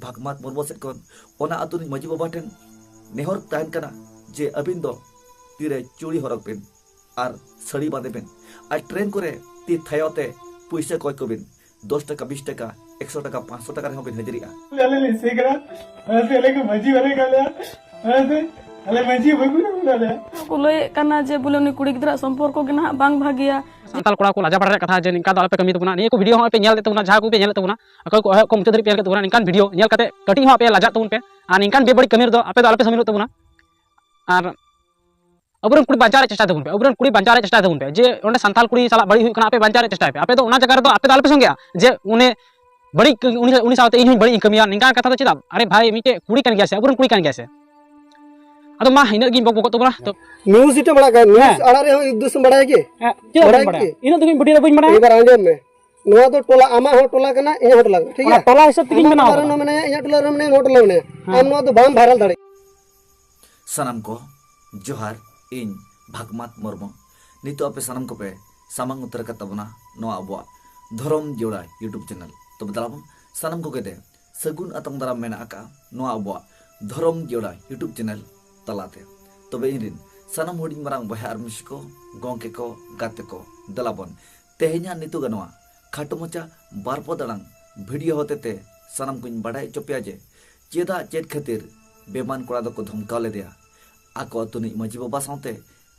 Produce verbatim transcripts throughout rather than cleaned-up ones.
ᱵᱷᱟᱜᱽᱢᱟᱛ ᱢᱩᱨᱢᱩ ᱥᱮᱫ ᱠᱷᱚᱱ ᱚᱱᱟ ᱟᱹᱛᱩ ᱨᱤᱱ ᱢᱟᱹᱡᱷᱤ ᱵᱟᱵᱟ ᱴᱷᱮᱱ ᱱᱮᱦᱚᱨ ᱛᱟᱦᱮᱱ ᱠᱟᱱᱟ ᱡᱮ ᱟᱹᱵᱤᱱ ᱫᱚ ᱛᱤᱨᱮ ᱪᱩᱲᱤ ᱦᱚᱨᱚᱜ ᱵᱤᱱ ᱟᱨ ᱥᱟᱹᱲᱤ ᱵᱟᱸᱫᱮ ᱵᱤᱱ ᱟᱨ ᱴᱨᱮᱱ ᱠᱚᱨᱮ ᱛᱤ ᱛᱷᱟᱭᱚ ᱛᱮ ᱯᱩᱭᱥᱟᱹ ᱠᱚᱭ ᱠᱚᱵᱤᱱ ᱫᱚᱥ ᱴᱟᱠᱟ, ᱵᱤᱥ ᱴᱟᱠᱟ, ᱮᱠᱥᱚ ᱴᱟᱠᱟ, ᱯᱟᱸᱪᱥᱚ ᱴᱟᱠᱟ ᱨᱮᱦᱚᱸ ᱵᱤᱱ ᱦᱟᱹᱡᱨᱤᱜᱼᱟ᱾ ᱟᱞᱮ ᱞᱮ ᱥᱮ ᱠᱟᱱᱟ, ᱚᱱᱟᱛᱮ ᱟᱞᱮ ᱠᱚ ᱢᱟᱹᱡᱷᱤ ᱵᱟᱞᱮ ᱠᱟᱱᱟ, ᱚᱱᱟᱛᱮ ᱟᱞᱮ ᱢᱟᱹᱡᱷᱤ ᱵᱟᱹᱵᱩ ᱞᱮ ᱢᱮᱱᱟ ᱞᱮ᱾ ᱠᱚ ᱞᱟᱹᱭᱮᱫ ᱠᱟᱱᱟ ᱡᱮ ᱵᱚᱞᱮ ᱩᱱᱤ ᱠᱩᱲᱤ ᱜᱤᱫᱽᱨᱟᱹ ᱥᱚᱢᱯᱚᱨᱠᱚ ᱜᱮ ᱱᱟᱦᱟᱜ ᱵᱟᱝ ᱵᱷᱟᱜᱮᱭᱟ᱾ ᱥᱟᱱᱛᱟᱲ ᱠᱚᱲᱟ ᱠᱚ ᱞᱟᱡᱟ ᱯᱟᱲᱟ ᱨᱮᱭᱟᱜ ᱠᱟᱛᱷᱟ ᱡᱮ ᱱᱤᱝᱠᱟ ᱫᱚ ᱟᱞᱚᱯᱮ ᱠᱟᱹᱢᱤ ᱛᱟᱵᱚᱱᱟ᱾ ᱱᱤᱭᱟᱹ ᱠᱚ ᱵᱷᱤᱰᱤᱭᱳ ᱦᱚᱸ ᱯᱮ ᱧᱮᱞ ᱞᱮᱫ ᱛᱟᱵᱚᱱᱟ, ᱡᱟᱦᱟᱸ ᱠᱚᱯᱮ ᱧᱮᱞ ᱞᱮᱫ ᱛᱟᱵᱚᱱᱟ, ᱚᱠᱚᱭ ᱠᱚ ᱮᱦᱚᱵ ᱠᱚ ᱢᱩᱪᱟᱹᱫ ᱫᱷᱟᱹᱨᱤᱡ ᱯᱮ ᱧᱮᱞ ᱠᱮᱫ ᱛᱟᱵᱚᱱᱟ, ᱱᱤᱝᱠᱟᱱ ᱵᱷᱤᱰᱤᱭᱳ ᱧᱮᱞ ᱠᱟᱛᱮ ᱠᱟᱹᱴᱤᱡ ᱦᱚᱸ ᱟᱯᱮ ᱞᱟᱡᱟᱜ ᱛᱟᱵᱚᱱ ᱯᱮ ᱟᱨ ᱱᱤᱝᱠᱟᱱ ᱵᱮᱵᱟᱹᱲᱤᱡ ᱠᱟᱹᱢᱤ ᱨᱮᱫᱚ ᱟᱯᱮ ᱫᱚ ᱟᱞᱚᱯᱮ ᱥᱟᱢᱤᱞᱚᱜ ᱛᱟᱵᱚᱱᱟ᱾ ᱟᱨ ᱟᱵᱚᱨᱮᱱ ᱠᱩᱲᱤ ᱵᱟᱧᱪᱟᱣ ᱨᱮᱭᱟᱜ ᱪᱮᱥᱴᱟᱭ ᱛᱟᱵᱚᱱ ᱯᱮ, ᱟᱵᱚᱨᱮᱱ ᱠᱩᱲᱤ ᱵᱟᱧᱪᱟᱣ ᱨᱮᱭᱟᱜ ᱪᱮᱥᱴᱟᱭ ᱛᱟᱵᱚᱱ ᱯᱮ᱾ ᱡᱮ ᱚᱸᱰᱮ ᱥᱟᱱᱛᱟᱲ ᱠᱩᱲᱤ ᱥᱟᱞᱟᱜ ᱵᱟᱹᱲᱤᱡ ᱦᱩᱭᱩᱜ ᱠᱟᱱᱟ, ᱟᱯᱮ ᱵᱟᱧᱪᱟᱣ ᱨᱮᱭᱟᱜ ᱪᱮᱥᱴᱟᱭ ᱯᱮ᱾ ᱟᱯᱮ ᱫᱚ ᱚᱱᱟ ᱡᱟᱭᱜᱟ ᱨᱮᱫᱚ ᱟᱯᱮ ᱫᱚ ᱟᱞᱚᱯᱮ ᱥᱚᱸᱜᱮᱜᱼᱟ ᱡᱮ ᱩᱱᱤ ᱵᱟᱹᱲᱤᱡ, ᱩᱱᱤ, ᱩᱱᱤ ᱥᱟᱶᱛᱮ ᱤᱧ ᱦᱚᱸᱧ ᱵᱟᱹᱲᱤᱡ ᱤᱧ ᱠᱟᱹᱢᱤᱭᱟ, ᱱᱤᱝᱠᱟᱱ ᱠᱟᱛᱷᱟ ᱫᱚ ᱪᱮᱫᱟᱜ? ᱟᱨᱮ ᱵᱷᱟᱭ, ᱢᱤᱫᱴᱮᱡ ᱠᱩᱲᱤ ᱠᱟᱱ ᱜᱮᱭᱟ ᱥᱮ, ᱟᱵᱚᱨᱮᱱ ᱠᱩᱲᱤ ᱠᱟᱱ ᱜᱮᱭᱟ ᱥᱮ᱾ ᱟᱫᱚ ᱢᱟ, ᱤᱱᱟᱹᱜ ᱜᱤᱧ ᱵᱚᱠ ᱵᱚᱠᱚᱜ ᱛᱟᱵᱚᱱᱟ᱾ ᱛᱚ ᱱᱤᱭᱩᱡᱽ ᱤᱴᱟᱹ ᱵᱟᱲᱟᱜ ᱠᱟᱱᱟ, ᱱᱤᱭᱩᱡᱽ ᱦᱮᱸ᱾ ᱟᱲᱟᱜ ᱨᱮᱦᱚᱸ ᱩᱫᱽᱫᱮᱥᱥᱚ ᱵᱟᱲᱟᱭᱟ ᱠᱤ? ᱦᱮᱸ, ᱪᱮᱫᱟᱜ ᱵᱟᱹᱧ ᱵᱟᱲᱟᱭᱟ? ᱵᱟᱲᱟᱭᱟ ᱠᱤ? ᱤᱱᱟᱹᱜ ᱫᱷᱟᱹᱵᱤᱡ ᱵᱷᱤᱰᱤᱭᱳ ᱫᱚ ᱵᱟᱹᱧ ᱵᱟᱲᱟᱭᱟ᱾ ᱮᱵᱟᱨ ᱟᱸᱡᱚᱢ ᱢᱮ, ᱱᱚᱣᱟ ᱫᱚ ᱴᱚᱞᱟ, ᱟᱢᱟᱜ ᱦᱚᱸ ᱴᱚᱞᱟ ᱠᱟᱱᱟ, ᱤᱧᱟᱹᱜ ᱦᱚᱸ ᱴᱚᱞᱟ ᱠᱟᱱᱟ, ᱴᱷᱤᱠ ᱚᱱᱟ ᱜᱮᱭᱟ? ᱴᱚᱞᱟ ᱦᱤᱥᱟᱹᱵ ᱛᱮᱜᱮᱧ ᱟᱢᱟᱜ ᱵᱮᱱᱟᱣ ᱴᱚᱞᱟ ᱠᱟᱫᱟ᱾ ᱨᱮᱱ ᱦᱚᱸ ᱢᱮᱱᱟᱭᱟ, ᱤᱧᱟᱹᱜ ᱴᱚᱞᱟ ᱨᱮᱱ ᱦᱚᱸ ᱢᱮᱱᱟᱭᱟ, ᱤᱧᱟᱹᱜ ᱴᱚᱞᱟ ᱨᱮ ᱢᱮᱱᱟᱭᱟ᱾ ᱦᱮᱸ᱾ ᱟᱢ ᱱᱚᱣᱟ ᱫᱚ ᱵᱟᱢ ᱵᱷᱟᱭᱨᱟᱞ ᱫᱟᱲᱮᱭᱟᱜᱼᱟ᱾ ᱥᱟᱱᱟᱢ ᱠᱚ ᱡᱚᱦᱟᱨ, ᱤᱧ ᱵᱷᱟᱜᱽᱢᱟᱛ ᱢᱩᱨᱢᱩ᱾ ᱱᱤᱛᱚᱜ ᱟᱯᱮ ᱥᱟᱱᱟᱢ ᱠᱚᱯᱮ ᱥᱟᱢᱟᱝ ᱩᱛᱟᱹᱨ ᱟᱠᱟᱫ ᱛᱟᱵᱚᱱᱟ ᱱᱚᱣᱟ ᱟᱵᱚᱣᱟᱜ ᱫᱷᱚᱨᱚᱢ ᱡᱚᱲᱟ YouTube ᱪᱮᱱᱮᱞ᱾ ᱛᱚᱵᱮ ᱫᱮᱞᱟ ᱵᱚᱱ ᱥᱟᱱᱟᱢ ᱠᱚᱜᱮ ᱛᱮ ᱥᱟᱹᱜᱩᱱ ᱟᱛᱟᱝ ᱫᱟᱨᱟᱢ ᱢᱮᱱᱟᱜ ᱟᱠᱟᱫᱼᱟ ᱱᱚᱣᱟ ᱟᱵᱚᱣᱟᱜ ᱫᱷᱚᱨᱚᱢ ᱡᱚᱲᱟ YouTube ᱪᱮᱱᱮᱞ ᱛᱟᱞᱟᱛᱮ᱾ ᱛᱚᱵᱮ ᱤᱧ ᱨᱤᱱ ᱥᱟᱱᱟᱢ ᱦᱩᱰᱤᱧ ᱢᱟᱨᱟᱝ ᱵᱚᱭᱦᱟ ᱟᱨ ᱢᱤᱥᱤ ᱠᱚ, ᱜᱚᱢᱠᱮ ᱠᱚ, ᱜᱟᱛᱮ ᱠᱚ, ᱫᱮᱞᱟ ᱵᱚᱱ ᱛᱮᱦᱮᱧᱟᱜ ᱱᱤᱛᱚᱜ ᱱᱚᱣᱟ ᱠᱷᱟᱴᱚ ᱢᱟᱪᱷᱟ ᱵᱟᱨ ᱯᱚᱫ ᱟᱲᱟᱝ ᱵᱷᱤᱰᱤᱭᱳ ᱦᱚᱛᱮᱛᱮ ᱥᱟᱱᱟᱢ ᱠᱚᱧ ᱵᱟᱰᱟᱭ ᱦᱚᱪᱚ ᱯᱮᱭᱟ ᱡᱮ ᱪᱮᱫᱟᱜ, ᱪᱮᱫ ᱠᱷᱟᱹᱛᱤᱨ ᱵᱮᱢᱟᱱ ᱠᱚᱲᱟ ᱫᱚᱠᱚ ᱫᱷᱚᱢᱠᱟᱣ ᱞᱮᱫᱮᱭᱟ᱾ ᱟᱠᱚ ᱟᱹᱛᱩ ᱨᱤᱱᱤᱡ ᱢᱟᱹᱡᱷᱤ ᱵᱟᱵᱟ ᱥᱟᱶᱛᱮ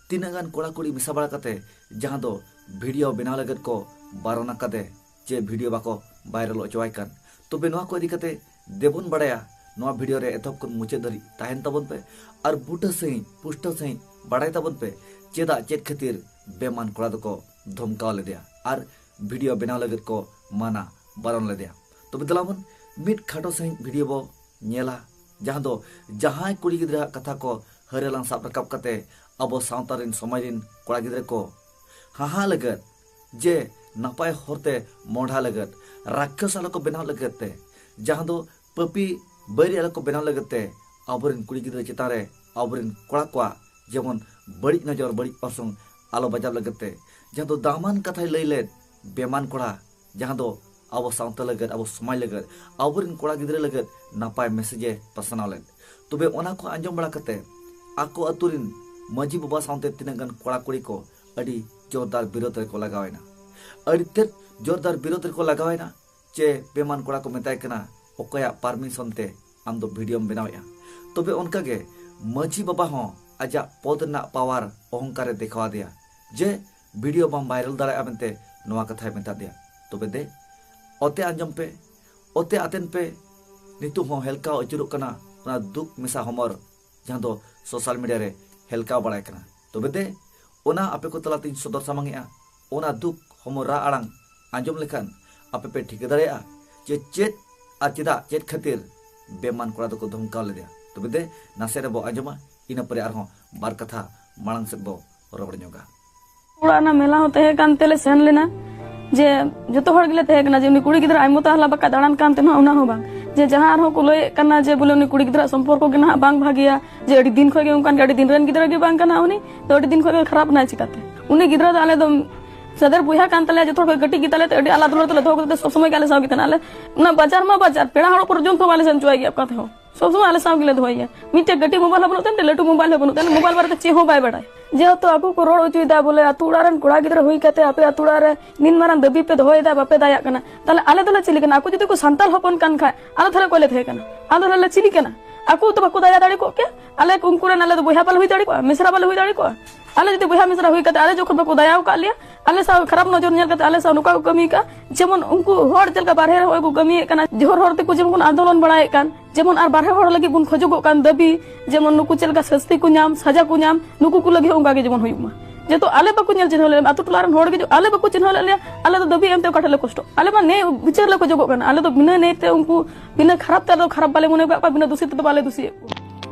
ᱛᱤᱱᱟᱹᱜ ᱜᱟᱱ ᱠᱚᱲᱟ ᱠᱩᱲᱤ ᱢᱮᱥᱟ ᱵᱟᱲᱟ ᱠᱟᱛᱮ ᱡᱟᱦᱟᱸ ᱫᱚ ᱵᱷᱤᱰᱤᱭᱳ ᱵᱮᱱᱟᱣ ᱞᱟᱹᱜᱤᱫ ᱠᱚ ᱵᱟᱨᱚᱱ ᱟᱠᱟᱫᱮ, ᱪᱮ ᱵᱷᱤᱰᱤᱭᱳ ᱵᱟᱠᱚ ᱵᱷᱟᱭᱨᱟᱞ ᱦᱚᱪᱚᱣᱟᱭ ᱠᱟᱱ᱾ ᱛᱚᱵᱮ ᱱᱚᱣᱟ ᱠᱚ ᱤᱫᱤ ᱠᱟᱛᱮ ᱫᱮᱵᱚᱱ ᱵᱟᱲᱟᱭᱟ᱾ ᱱᱚᱣᱟ ᱵᱷᱤᱰᱤᱭᱳ ᱨᱮ ᱮᱛᱚᱦᱚᱵ ᱠᱷᱚᱱ ᱢᱩᱪᱟᱹᱫ ᱫᱷᱟᱹᱨᱤᱡ ᱛᱟᱦᱮᱱ ᱛᱟᱵᱚᱱ ᱯᱮ ᱟᱨ ᱵᱩᱴᱟᱹ ᱥᱟᱺᱦᱤᱡ, ᱯᱩᱥᱴᱟᱹᱣ ᱥᱟᱺᱦᱤᱡ ᱵᱟᱲᱟᱭ ᱛᱟᱵᱚᱱ ᱯᱮ ᱪᱮᱫᱟᱜ, ᱪᱮᱫ ᱠᱷᱟᱹᱛᱤᱨ ᱵᱮᱢᱟᱱ ᱠᱚᱲᱟ ᱫᱚᱠᱚ ᱫᱷᱚᱢᱠᱟᱣ ᱞᱮᱫᱮᱭᱟ ᱟᱨ ᱵᱷᱤᱰᱤᱭᱳ ᱵᱮᱱᱟᱣ ᱞᱟᱹᱜᱤᱫ ᱠᱚ ᱢᱟᱱᱟ ᱵᱟᱨᱚᱱ ᱞᱮᱫᱮᱭᱟ᱾ ᱛᱚᱵᱮ ᱫᱮᱞᱟ ᱵᱚᱱ ᱢᱤᱫ ᱠᱷᱟᱴᱚ ᱥᱟᱺᱦᱤᱡ ᱵᱷᱤᱰᱤᱭᱳ ᱵᱚ ᱧᱮᱞᱟ, ᱡᱟᱦᱟᱸ ᱫᱚ ᱡᱟᱦᱟᱸᱭ ᱠᱩᱲᱤ ᱜᱤᱫᱽᱨᱟᱹᱣᱟᱜ ᱠᱟᱛᱷᱟ ᱠᱚ ᱦᱟᱹᱨᱭᱟᱹᱲᱟᱝ ᱥᱟᱵ ᱨᱟᱠᱟᱵ ᱠᱟᱛᱮ ᱟᱵᱚ ᱥᱟᱶᱛᱟ ᱨᱤᱱ, ᱥᱚᱢᱟᱡᱽ ᱨᱤᱱ ᱠᱚᱲᱟ ᱜᱤᱫᱽᱨᱟᱹ ᱠᱚ ᱦᱟᱦᱟᱜ ᱞᱟᱹᱜᱤᱫ ᱡᱮ ᱱᱟᱯᱟᱭ ᱦᱚᱨᱛᱮ ᱢᱚᱦᱰᱟ ᱞᱟᱹᱜᱤᱫ, ᱨᱟᱠᱠᱷᱟᱥ ᱟᱞᱚ ᱠᱚ ᱵᱮᱱᱟᱣ ᱞᱟᱹᱜᱤᱫ ᱛᱮ, ᱡᱟᱦᱟᱸ ᱫᱚ ᱯᱟᱹᱯᱤ ᱵᱟᱹᱭᱨᱤ ᱟᱞᱚ ᱠᱚ ᱵᱮᱱᱟᱣ ᱞᱟᱹᱜᱤᱫ ᱛᱮ ᱟᱵᱚᱨᱮᱱ ᱠᱩᱲᱤ ᱜᱤᱫᱽᱨᱟᱹ ᱪᱮᱛᱟᱱ ᱨᱮ ᱟᱵᱚᱨᱮᱱ ᱠᱚᱲᱟ ᱠᱚᱣᱟᱜ ᱡᱮᱢᱚᱱ ᱵᱟᱹᱲᱤᱡ ᱱᱚᱡᱚᱨ, ᱵᱟᱹᱲᱤᱡ ᱚᱨᱥᱚᱝ ᱟᱞᱚ ᱵᱟᱡᱟᱣ ᱞᱟᱹᱜᱤᱫ ᱛᱮ, ᱡᱟᱦᱟᱸ ᱫᱚ ᱫᱟᱢᱟᱱ ᱠᱟᱛᱷᱟᱭ ᱞᱟᱹᱭ ᱞᱮᱫ ᱵᱮᱢᱟᱱ ᱠᱚᱲᱟ, ᱡᱟᱦᱟᱸ ᱫᱚ ᱟᱵᱚ ᱥᱟᱶᱛᱟ ᱞᱟᱹᱜᱤᱫ, ᱟᱵᱚ ᱥᱚᱢᱟᱡᱽ ᱞᱟᱹᱜᱤᱫ, ᱟᱵᱚᱨᱮᱱ ᱠᱚᱲᱟ ᱜᱤᱫᱽᱨᱟᱹ ᱞᱟᱹᱜᱤᱫ ᱱᱟᱯᱟᱭ ᱢᱮᱥᱮᱡᱽ ᱮ ᱯᱟᱥᱱᱟᱣ ᱞᱮᱫ᱾ ᱛᱚᱵᱮ ᱚᱱᱟ ᱠᱚ ᱟᱸᱡᱚᱢ ᱵᱟᱲᱟ ᱠᱟᱛᱮ ᱟᱠᱚ ᱟᱹᱛᱩ ᱨᱮᱱ ᱢᱟᱹᱡᱷᱤ ᱵᱟᱵᱟ ᱥᱟᱶᱛᱮ ᱛᱤᱱᱟᱹᱜ ᱜᱟᱱ ᱠᱚᱲᱟ ᱠᱩᱲᱤ ᱠᱚ ᱟᱹᱰᱤ ᱡᱳᱨᱫᱟᱨ ᱵᱤᱨᱳᱫ ᱨᱮᱠᱚ ᱞᱟᱜᱟᱣ ᱮᱱᱟ, ᱟᱹᱰᱤ ᱛᱮᱫ ᱡᱳᱨᱫᱟᱨ ᱵᱤᱨᱳᱫ ᱨᱮᱠᱚ ᱞᱟᱜᱟᱣ ᱮᱱᱟ᱾ ᱪᱮ ᱵᱮᱢᱟᱱ ᱠᱚᱲᱟ ᱠᱚ ᱢᱮᱛᱟᱭ ᱠᱟᱱᱟ, ᱚᱠᱚᱭᱟᱜ ᱯᱟᱨᱢᱤᱥᱚᱱ ᱛᱮ ᱟᱢ ᱫᱚ ᱵᱷᱤᱰᱤᱭᱳᱢ ᱵᱮᱱᱟᱣᱮᱫᱼᱟ? ᱛᱚᱵᱮ ᱚᱱᱠᱟᱜᱮ ᱢᱟᱹᱡᱷᱤ ᱵᱟᱵᱟ ᱦᱚᱸ ᱟᱡᱟᱜ ᱯᱚᱫ ᱨᱮᱱᱟᱜ ᱯᱟᱣᱟᱨ ᱚᱦᱚᱝᱠᱟᱨ ᱮ ᱫᱮᱠᱷᱟᱣ ᱟᱫᱮᱭᱟ ᱡᱮ ᱵᱷᱤᱰᱤᱭᱳ ᱵᱟᱢ ᱵᱷᱟᱭᱨᱟᱞ ᱫᱟᱲᱮᱭᱟᱜᱼᱟ ᱢᱮᱱᱛᱮ ᱱᱚᱣᱟ ᱠᱟᱛᱷᱟᱭ ᱢᱮᱛᱟ ᱫᱮᱭᱟ᱾ ᱛᱚᱵᱮ ᱫᱮ ᱚᱛᱮ ᱟᱸᱡᱚᱢ ᱯᱮ, ᱚᱛᱮ ᱟᱛᱮᱱ ᱯᱮ, ᱱᱤᱛᱚᱜ ᱦᱚᱸ ᱦᱮᱞᱠᱟᱣ ᱟᱹᱪᱩᱨᱚᱜ ᱠᱟᱱᱟ ᱚᱱᱟ ᱫᱩᱠ ᱢᱮᱥᱟ ᱦᱚᱢᱚᱨ, ᱡᱟᱦᱟᱸ ᱫᱚ ᱥᱳᱥᱟᱞ ᱢᱤᱰᱤᱭᱟ ᱨᱮ ᱦᱮᱞᱠᱟᱣ ᱵᱟᱲᱟᱭ ᱠᱟᱱᱟ᱾ ᱛᱚᱵᱮ ᱫᱮ ᱚᱱᱟ ᱟᱯᱮ ᱠᱚ ᱛᱟᱞᱟᱛᱤᱧ ᱥᱚᱫᱚᱨ ᱥᱟᱢᱟᱝᱮᱜᱼᱟ᱾ ᱚᱱᱟ ᱫᱩᱠ ᱦᱚᱢᱚᱨ ᱨᱟᱜ ᱟᱲᱟᱝ ᱟᱸᱡᱚᱢ ᱞᱮᱠᱷᱟᱱ ᱟᱯᱮ ᱯᱮ ᱴᱷᱤᱠᱟᱹ ᱫᱟᱲᱮᱭᱟᱜᱼᱟ ᱡᱮ ᱪᱮᱫ ᱟᱨ ᱪᱮᱫᱟᱜ, ᱪᱮᱫ ᱠᱷᱟᱹᱛᱤᱨ ᱵᱮᱢᱟᱱ ᱠᱚᱲᱟ ᱫᱚᱠᱚ ᱫᱷᱚᱢᱠᱟᱣ ᱞᱮᱫᱮᱭᱟ᱾ ᱛᱚᱵᱮ ᱫᱮ ᱱᱟᱥᱮ ᱨᱮᱵᱚ ᱟᱸᱡᱚᱢᱟ, ᱤᱱᱟᱹ ᱯᱚᱨᱮ ᱟᱨᱦᱚᱸ ᱵᱟᱨ ᱠᱟᱛᱷᱟ ᱢᱟᱲᱟᱝ ᱥᱮᱫ ᱵᱚ ᱨᱚᱲ ᱧᱚᱜᱟ᱾ ᱚᱲᱟᱜ ᱨᱮᱱᱟᱜ ᱢᱮᱞᱟ ᱦᱚᱸ ᱛᱟᱦᱮᱸ ᱠᱟᱱ ᱛᱮᱞᱮ ᱥᱮᱱ ᱞᱮᱱᱟ᱾ ᱡᱮ ᱡᱚᱛᱚ ᱦᱚᱲ ᱜᱮᱞᱮ ᱛᱟᱦᱮᱸ ᱠᱟᱱᱟ ᱡᱮ ᱩᱱᱤ ᱠᱩᱲᱤ ᱜᱤᱫᱽᱨᱟᱹ ᱟᱭᱢᱟ ᱛᱟᱦᱞᱟ ᱵᱟᱠᱟ ᱫᱟᱬᱟᱱ ᱠᱟᱱ ᱛᱟᱦᱮᱱᱟ, ᱚᱱᱟ ᱦᱚᱸ ᱵᱟᱝ᱾ ᱡᱮ ᱡᱟᱦᱟᱸ ᱟᱨᱦᱚᱸ ᱠᱚ ᱞᱟᱹᱭᱮᱫ ᱠᱟᱱᱟ ᱡᱮ ᱵᱚᱞᱮ ᱩᱱᱤ ᱠᱩᱲᱤ ᱜᱤᱫᱽᱨᱟᱹ ᱥᱚᱢᱯᱚᱨᱠᱚ ᱜᱮ ᱱᱟᱦᱟᱜ ᱵᱟᱝ ᱵᱷᱟᱜᱮᱭᱟ, ᱡᱮ ᱟᱹᱰᱤ ᱫᱤᱱ ᱠᱷᱚᱱ ᱜᱮ ᱚᱱᱠᱟᱱ ᱜᱮ, ᱟᱹᱰᱤ ᱫᱤᱱ ᱨᱮᱱ ᱜᱤᱫᱽᱨᱟᱹ ᱜᱮ ᱵᱟᱝ ᱠᱟᱱᱟ ᱩᱱᱤ, ᱛᱚ ᱟᱹᱰᱤ ᱫᱤᱱ ᱠᱷᱚᱱ ᱜᱮ ᱠᱷᱟᱨᱟᱯ ᱱᱟᱭ ᱪᱤᱠᱟᱛᱮ? ᱩᱱᱤ ᱜᱤᱫᱽᱨᱟᱹ ᱫᱚ ᱟᱞᱮ ᱫᱚ ᱥᱟᱫᱮᱨ ᱵᱚᱭᱦᱟ ᱠᱟᱱ ᱛᱟᱞᱮᱭᱟ, ᱡᱚᱛᱚ ᱦᱚᱲ ᱠᱷᱚᱱ ᱠᱟᱹᱴᱤᱡ ᱜᱮᱛᱟᱞᱮ, ᱛᱚ ᱟᱹᱰᱤ ᱟᱞᱟᱫ ᱫᱩᱞᱟᱹᱲ ᱛᱮᱞᱮ ᱫᱚᱦᱚ ᱠᱟᱛᱮ ᱥᱚᱵ ᱥᱚᱢᱚᱭ ᱜᱮ ᱟᱞᱮ ᱥᱟᱶ ᱜᱮ ᱛᱟᱦᱮᱱᱟ᱾ ᱟᱞᱮ ᱚᱱᱟ ᱵᱟᱡᱟᱨ ᱢᱟ ᱵᱟᱡᱟᱨ, ᱯᱮᱲᱟ ᱦᱚᱲ ᱯᱚᱨᱡᱚᱱᱛᱚ ᱵᱟᱞᱮ ᱥᱮᱱ ᱦᱚᱪᱚᱣᱟᱭ ᱜᱮᱭᱟ ᱚᱠᱟ ᱛᱮᱦᱚᱸ᱾ ᱥᱚᱵ ᱥᱚᱢᱚᱭ ᱟᱞᱮ ᱥᱟᱶ ᱜᱮᱞᱮ ᱫᱚᱦᱚᱭᱮᱭᱟ᱾ ᱢᱤᱫᱴᱮᱡ ᱠᱟᱹᱴᱤᱡ ᱢᱳᱵᱟᱭᱤᱞ ᱦᱚᱸ ᱵᱟᱹᱱᱩᱜ ᱛᱟᱭᱟ, ᱢᱤᱫᱴᱮᱡ ᱞᱟᱹᱴᱩ ᱢᱳᱵᱟᱭᱤᱞ ᱦᱚᱸ ᱵᱟᱹᱱᱩᱜ ᱛᱟᱭᱟ, ᱢᱳᱵᱟᱭᱤᱞ ᱵᱟᱨᱮᱛᱮ ᱪᱮᱫ ᱦᱚᱸ ᱵᱟᱭ ᱵᱟᱲᱟᱭ᱾ ᱡᱮᱦᱮᱛᱩ ᱟᱠᱚ ᱠᱚ ᱨᱚᱲ ᱦᱚᱪᱚᱭᱮᱫᱟ ᱵᱚᱞᱮ ᱟᱛᱳ ᱚᱲᱟᱜ ᱨᱮᱱ ᱠᱚᱲᱟ ᱜᱤᱫᱽᱨᱟᱹ ᱦᱩᱭ ᱠᱟᱛᱮ ᱟᱯᱮ ᱟᱛᱳ ᱚᱲᱟᱜ ᱨᱮ ᱱᱤᱱ ᱢᱟᱨᱟᱝ ᱫᱟᱹᱵᱤ ᱯᱮ ᱫᱚᱦᱚᱭᱮᱫᱟ, ᱵᱟᱯᱮ ᱫᱟᱭᱟᱜ ᱠᱟᱱᱟ, ᱛᱟᱦᱞᱮ ᱟᱞᱮ ᱫᱚᱞᱮ ᱪᱤᱞᱤ ᱠᱟᱱᱟ? ᱟᱠᱚ ᱡᱩᱫᱤ ᱠᱚ ᱥᱟᱱᱛᱟᱲ ᱦᱚᱯᱚᱱ ᱠᱟᱱ ᱠᱷᱟᱡ ᱟᱞᱮ ᱛᱟᱦᱞᱮ ᱚᱠᱚᱭ ᱞᱮ ᱛᱟᱦᱮᱸ ᱠᱟᱱᱟ? ᱟᱞᱮ ᱫᱚᱞᱮ ᱪᱤᱞᱤ ᱠᱟᱱᱟ? ᱟᱠᱚ ᱛᱚ ᱵᱟᱠᱚ ᱫᱟᱭᱟ ᱫᱟᱲᱮ ᱠᱚᱜ ᱠᱮᱭᱟ᱾ ᱟᱞᱮ ᱩᱱᱠᱩ ᱨᱮᱱ ᱟᱞᱮ ᱫᱚ ᱵᱚᱭᱦᱟ ᱵᱟᱞᱮ ᱦᱩᱭ ᱫᱟᱲᱮ ᱠᱚᱜᱼᱟ, ᱢᱤᱥᱨᱟ ᱵᱟᱞᱮ ᱦᱩᱭ ᱫᱟᱲᱮ ᱠᱚᱜᱼᱟ᱾ ᱟᱞᱮ ᱡᱩᱫᱤ ᱵᱚᱭᱦᱟ ᱢᱤᱥᱨᱟ ᱦᱩᱭ ᱠᱟᱛᱮ ᱟᱞᱮ ᱡᱚᱠᱷᱚᱱ ᱵᱟᱠᱚ ᱫᱟᱭᱟ ᱟᱠᱟᱫ ᱞᱮᱭᱟ, ᱟᱞᱮ ᱥᱟᱶ ᱠᱷᱟᱨᱟᱯ ᱱᱚᱡᱚᱨ ᱧᱮᱞ ᱠᱟᱛᱮ ᱟᱞᱮ ᱥᱟᱶ ᱱᱚᱝᱠᱟ ᱠᱚ ᱠᱟᱹᱢᱤ ᱠᱟᱜᱼᱟ, ᱡᱮᱢᱚᱱ ᱩᱱᱠᱩ ᱦᱚᱲ ᱪᱮᱫ ᱞᱮᱠᱟ ᱵᱟᱨᱦᱮ ᱨᱮ ᱦᱚᱸᱜᱼᱚᱭ ᱠᱚ ᱠᱟᱹᱢᱤᱭᱮᱫ ᱠᱟᱱᱟ, ᱡᱚᱦᱚᱨ ᱦᱚᱨ ᱛᱮᱠᱚ ᱡᱮᱢᱚᱱ ᱠᱚ ᱟᱱᱫᱳᱞᱚᱱ ᱵᱟᱲᱟᱭᱮᱫ ᱠᱟᱱ, ᱡᱮᱢᱚᱱ ᱟᱨ ᱵᱟᱨᱦᱮ ᱦᱚᱲ ᱞᱟᱹᱜᱤᱫ ᱵᱚᱱ ᱠᱷᱚᱡᱚᱜᱚᱜ ᱠᱟᱱ ᱫᱟᱹᱵᱤ, ᱡᱮᱢᱚᱱ ᱱᱩᱠᱩ ᱪᱮᱫ ᱞᱮᱠᱟ ᱥᱟᱹᱥᱛᱤ ᱠᱚ ᱧᱟᱢ, ᱥᱟᱡᱟ ᱠᱚ ᱧᱟᱢ, ᱱᱩᱠᱩ ᱠᱚ ᱞᱟᱹᱜᱤᱫ ᱦᱚᱸ ᱚᱱᱠᱟ ᱜᱮ ᱡᱮᱢᱚᱱ ᱦᱩᱭᱩᱜ ᱢᱟ᱾ ᱡᱮᱦᱮᱛᱩ ᱟᱞᱮ ᱵᱟᱠᱚ ᱧᱮᱞ ᱪᱤᱱᱦᱟᱹᱣ ᱞᱮᱫ ᱞᱮᱭᱟ, ᱟᱛᱳ ᱴᱚᱞᱟ ᱨᱮᱱ ᱦᱚᱲ ᱜᱮ ᱡᱩ-, ᱟᱞᱮ ᱵᱟᱠᱚ ᱪᱤᱱᱦᱟᱹᱣ ᱞᱮᱫ ᱞᱮᱭᱟ, ᱟᱞᱮ ᱫᱚ ᱫᱟᱹᱵᱤ ᱮᱢᱛᱮ ᱚᱠᱟ ᱴᱷᱮᱱ ᱞᱮ ᱠᱚᱥᱴᱚᱜ? ᱟᱞᱮ ᱢᱟ ᱱᱮᱭ ᱵᱤᱪᱟᱹᱨ ᱞᱮ ᱠᱷᱚᱡᱚᱜᱚᱜ ᱠᱟᱱᱟ᱾ ᱟᱞᱮ ᱫᱚ ᱵᱤᱱᱟᱹ ᱱᱮᱭ ᱛᱮ ᱩᱱᱠᱩ ᱵᱤᱱᱟᱹ ᱠᱷᱟᱨᱟᱯ ᱛᱮ ᱟᱞᱮ ᱫᱚ ᱠᱷᱟᱨᱟᱯ ᱵᱟᱞᱮ ᱢᱚᱱᱮ ᱟᱠᱟᱫ ᱠᱚᱣᱟ, ᱵᱤᱱᱟᱹ ᱫᱩᱥᱤ ᱛᱮᱫᱚ ᱵᱟᱞᱮ ᱫᱩᱥᱤᱭᱮᱫ ᱠᱚᱣᱟ᱾